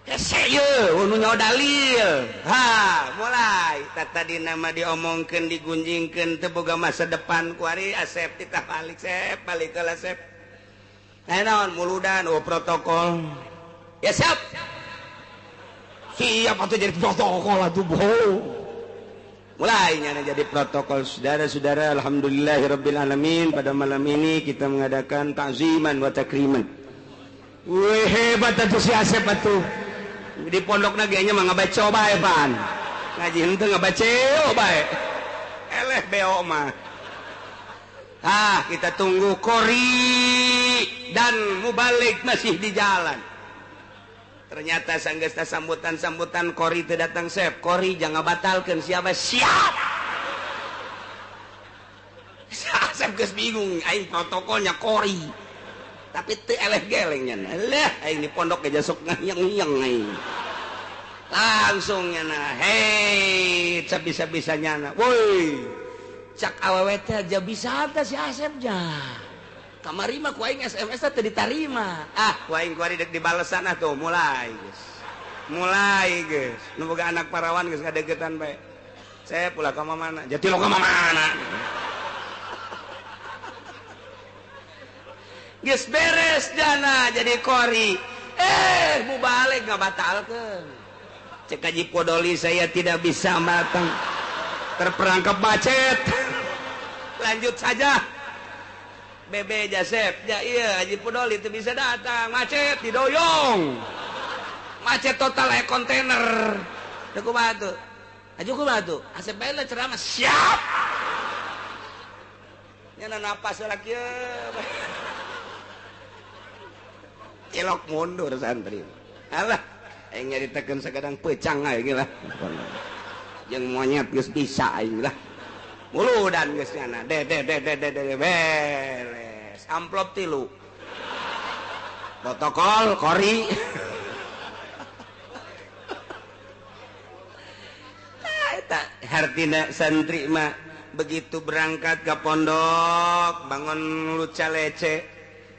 Hese ieu nu nyaho dalil. Ha, mulai tadi nama diomongkeun digunjingkeun teu boga masa depan ku ari Asep ditabalik sep balik heula sep. Nah naon muludan oh protokol. Ya siap. Siap atuh jadi protokol atuh bohong. Mulai nyana jadi protokol. Saudara-saudara, alhamdulillahirabbil alamin, pada malam ini kita mengadakan ta'ziman wa takriman. Wih hebat atuh si Asep atuh. Di pondokna ge nya mah ngabaca bae pan. Ngaji henteu ngabaca bae. Eleh beo mah. Ah, kita tunggu kori dan mubalik masih di jalan. Ternyata sanggesta sambutan-sambutan kori teu datang sep. Kori jangan batalkeun siapa siap. Asep geus bingung aing protokolnya kori. Tapi teu eleh geleng nya. Leh aing di pondok ge sok ngayeng-ngayeng aing. Langsung nya hei sabisa-bisa nyana. Woi. Cak awewe teh aja bisa teh si Asep nya. Kamari mah ku aing SMS teh ditarima. Ah, ku aing kuari dek dibalesan atuh mulai geus. Mulai geus. Nu boga anak parawan geus ngadeukeutan bae. Saya pula ka mana? Jati lo ka mana? Geus beres jana jadi kori. Eh, mubalik ngabatalkeun. Cek Haji Podoli saya tidak bisa matang. Terperangkap macet. Lanjut saja. Bebe Jasep, ya iya Haji Podoli itu bisa datang, macet didoyong. Macet total kayak kontainer. Deuk kumaha tuh? Haji kumaha tuh? Asep bae lah ceramah siap. Nya napas heula kieu. Cilok mundur santri. Alah, aing nyaritakeun sakadang pecang aing lah. Jeung monyet geus bisa aing lah. Muludan geus nyana. De de de de de de beres. Amplop 3. Protokol kori. Eta hartina santri mah begitu berangkat ke pondok bangun luca lece.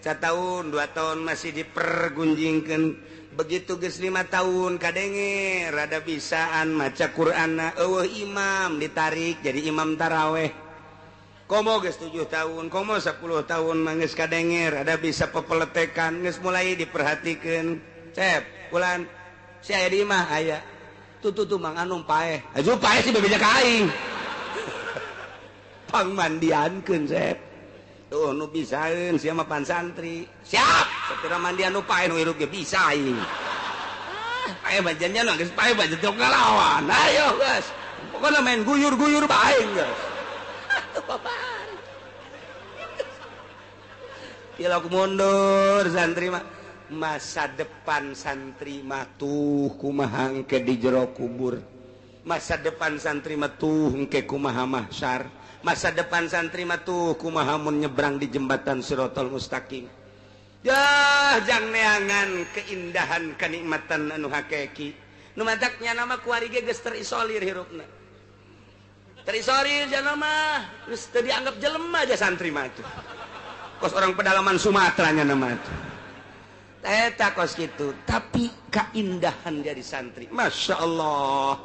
1 tahun 2 tahun masih dipergunjingkeun. Begitu geus 5 tahun kadenge rada bisaan maca Qur'anna eueuh imam ditarik jadi imam taraweh. Komo geus 7 tahun, komo 10 tahun mah geus kadenge rada bisa pepeletekan geus mulai diperhatikeun. Cep, bulan si aya di imah aya. Tuh tuh tuh Mang Anum paeh. Aju paeh si bebeja ka aing. Pangmandiankeun Cep. Tuh nu bisaeun sia mah pan santri. Siap, sapira mandian nu paeh nu hirup ge bisa aing. Ah, paeh bajannya nu geus paeh bajan teu ngalawan. Ayo geus. Pokona main guyur-guyur bae geus. Atuh babari. Tilok mundur santri mah. Masa depan santri mah tuh kumaha engke di jero kubur. Masa depan santri mah tuh engke kumaha mahsyar. Masa depan santri mah tuh kumaha mun nyebrang di jembatan Siratal Mustaqim. Yah, jang neangan keindahan kenikmatan anu hakiki. Nu mataknya nama kuari ge geus terisolir hirupna. Terisolir jana mah geus teu dianggap jelema aja santri mah tuh. Kos orang pedalaman Sumatera nya nama tuh. Eta kos kitu, tapi keindahan dari santri. Masya Allah.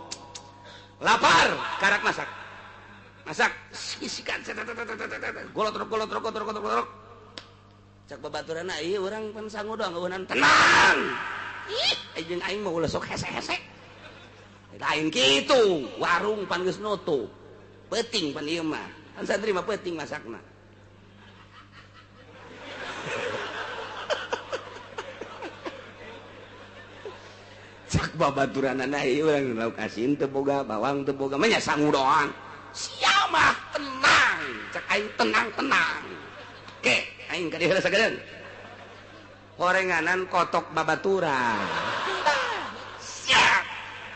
Lapar, karak masak. Masak, isikan, golotrok, golotrok, golotrok, golotrok. Cak babaturanna ieu urang pan sangu doang eueunan tenang. Ih, jeung aing mah ulah sok hese-hese. Lain kitu, warung pan geus nutup. Peuting pan ieu mah. Pan santri mah peuting masakna. Cak babaturanna ieu urang lauk asin teu boga, bawang teu boga, mah nya sangu doang. Sia mah tenang, cak aing tenang-tenang. Ke, aing ka dieu heula sagedeung. Horenganan kotok babaturan. Siap.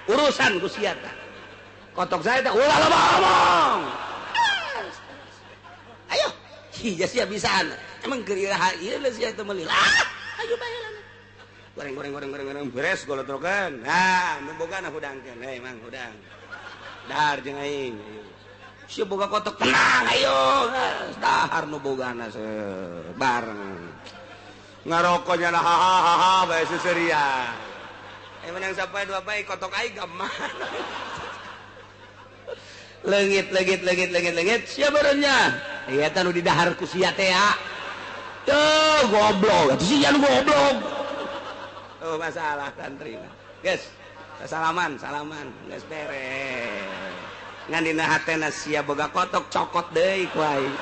Urusan ku sia tah. Kotok saya teh ulah loba omong. Ayo, hija sia bisaan. Emang keur iraha ieu sia teh meuli. Ah, ayo bae lah. Goreng goreng goreng goreng goreng beres golotrokan. Nah, nu bogana hudangkeun. Hei mang hudang. Dahar jeung aing. Ayo. Si boga kotok tenang ayo. Dahar nu bogana bareng. Ngarokoknya ha ha ha ha bae seuseurian. Eh menang sampai dua bae kotok aing ka mana. Leungit leungit leungit leungit leungit sia barenya. Ieu teh nu didahar ku sia teh ya. Tuh goblok, atuh sia nu goblok. Oh masalah santri. Guys, salaman, salaman, geus beres. Ngan dina hatena sia boga kotok cokot deui ku aing.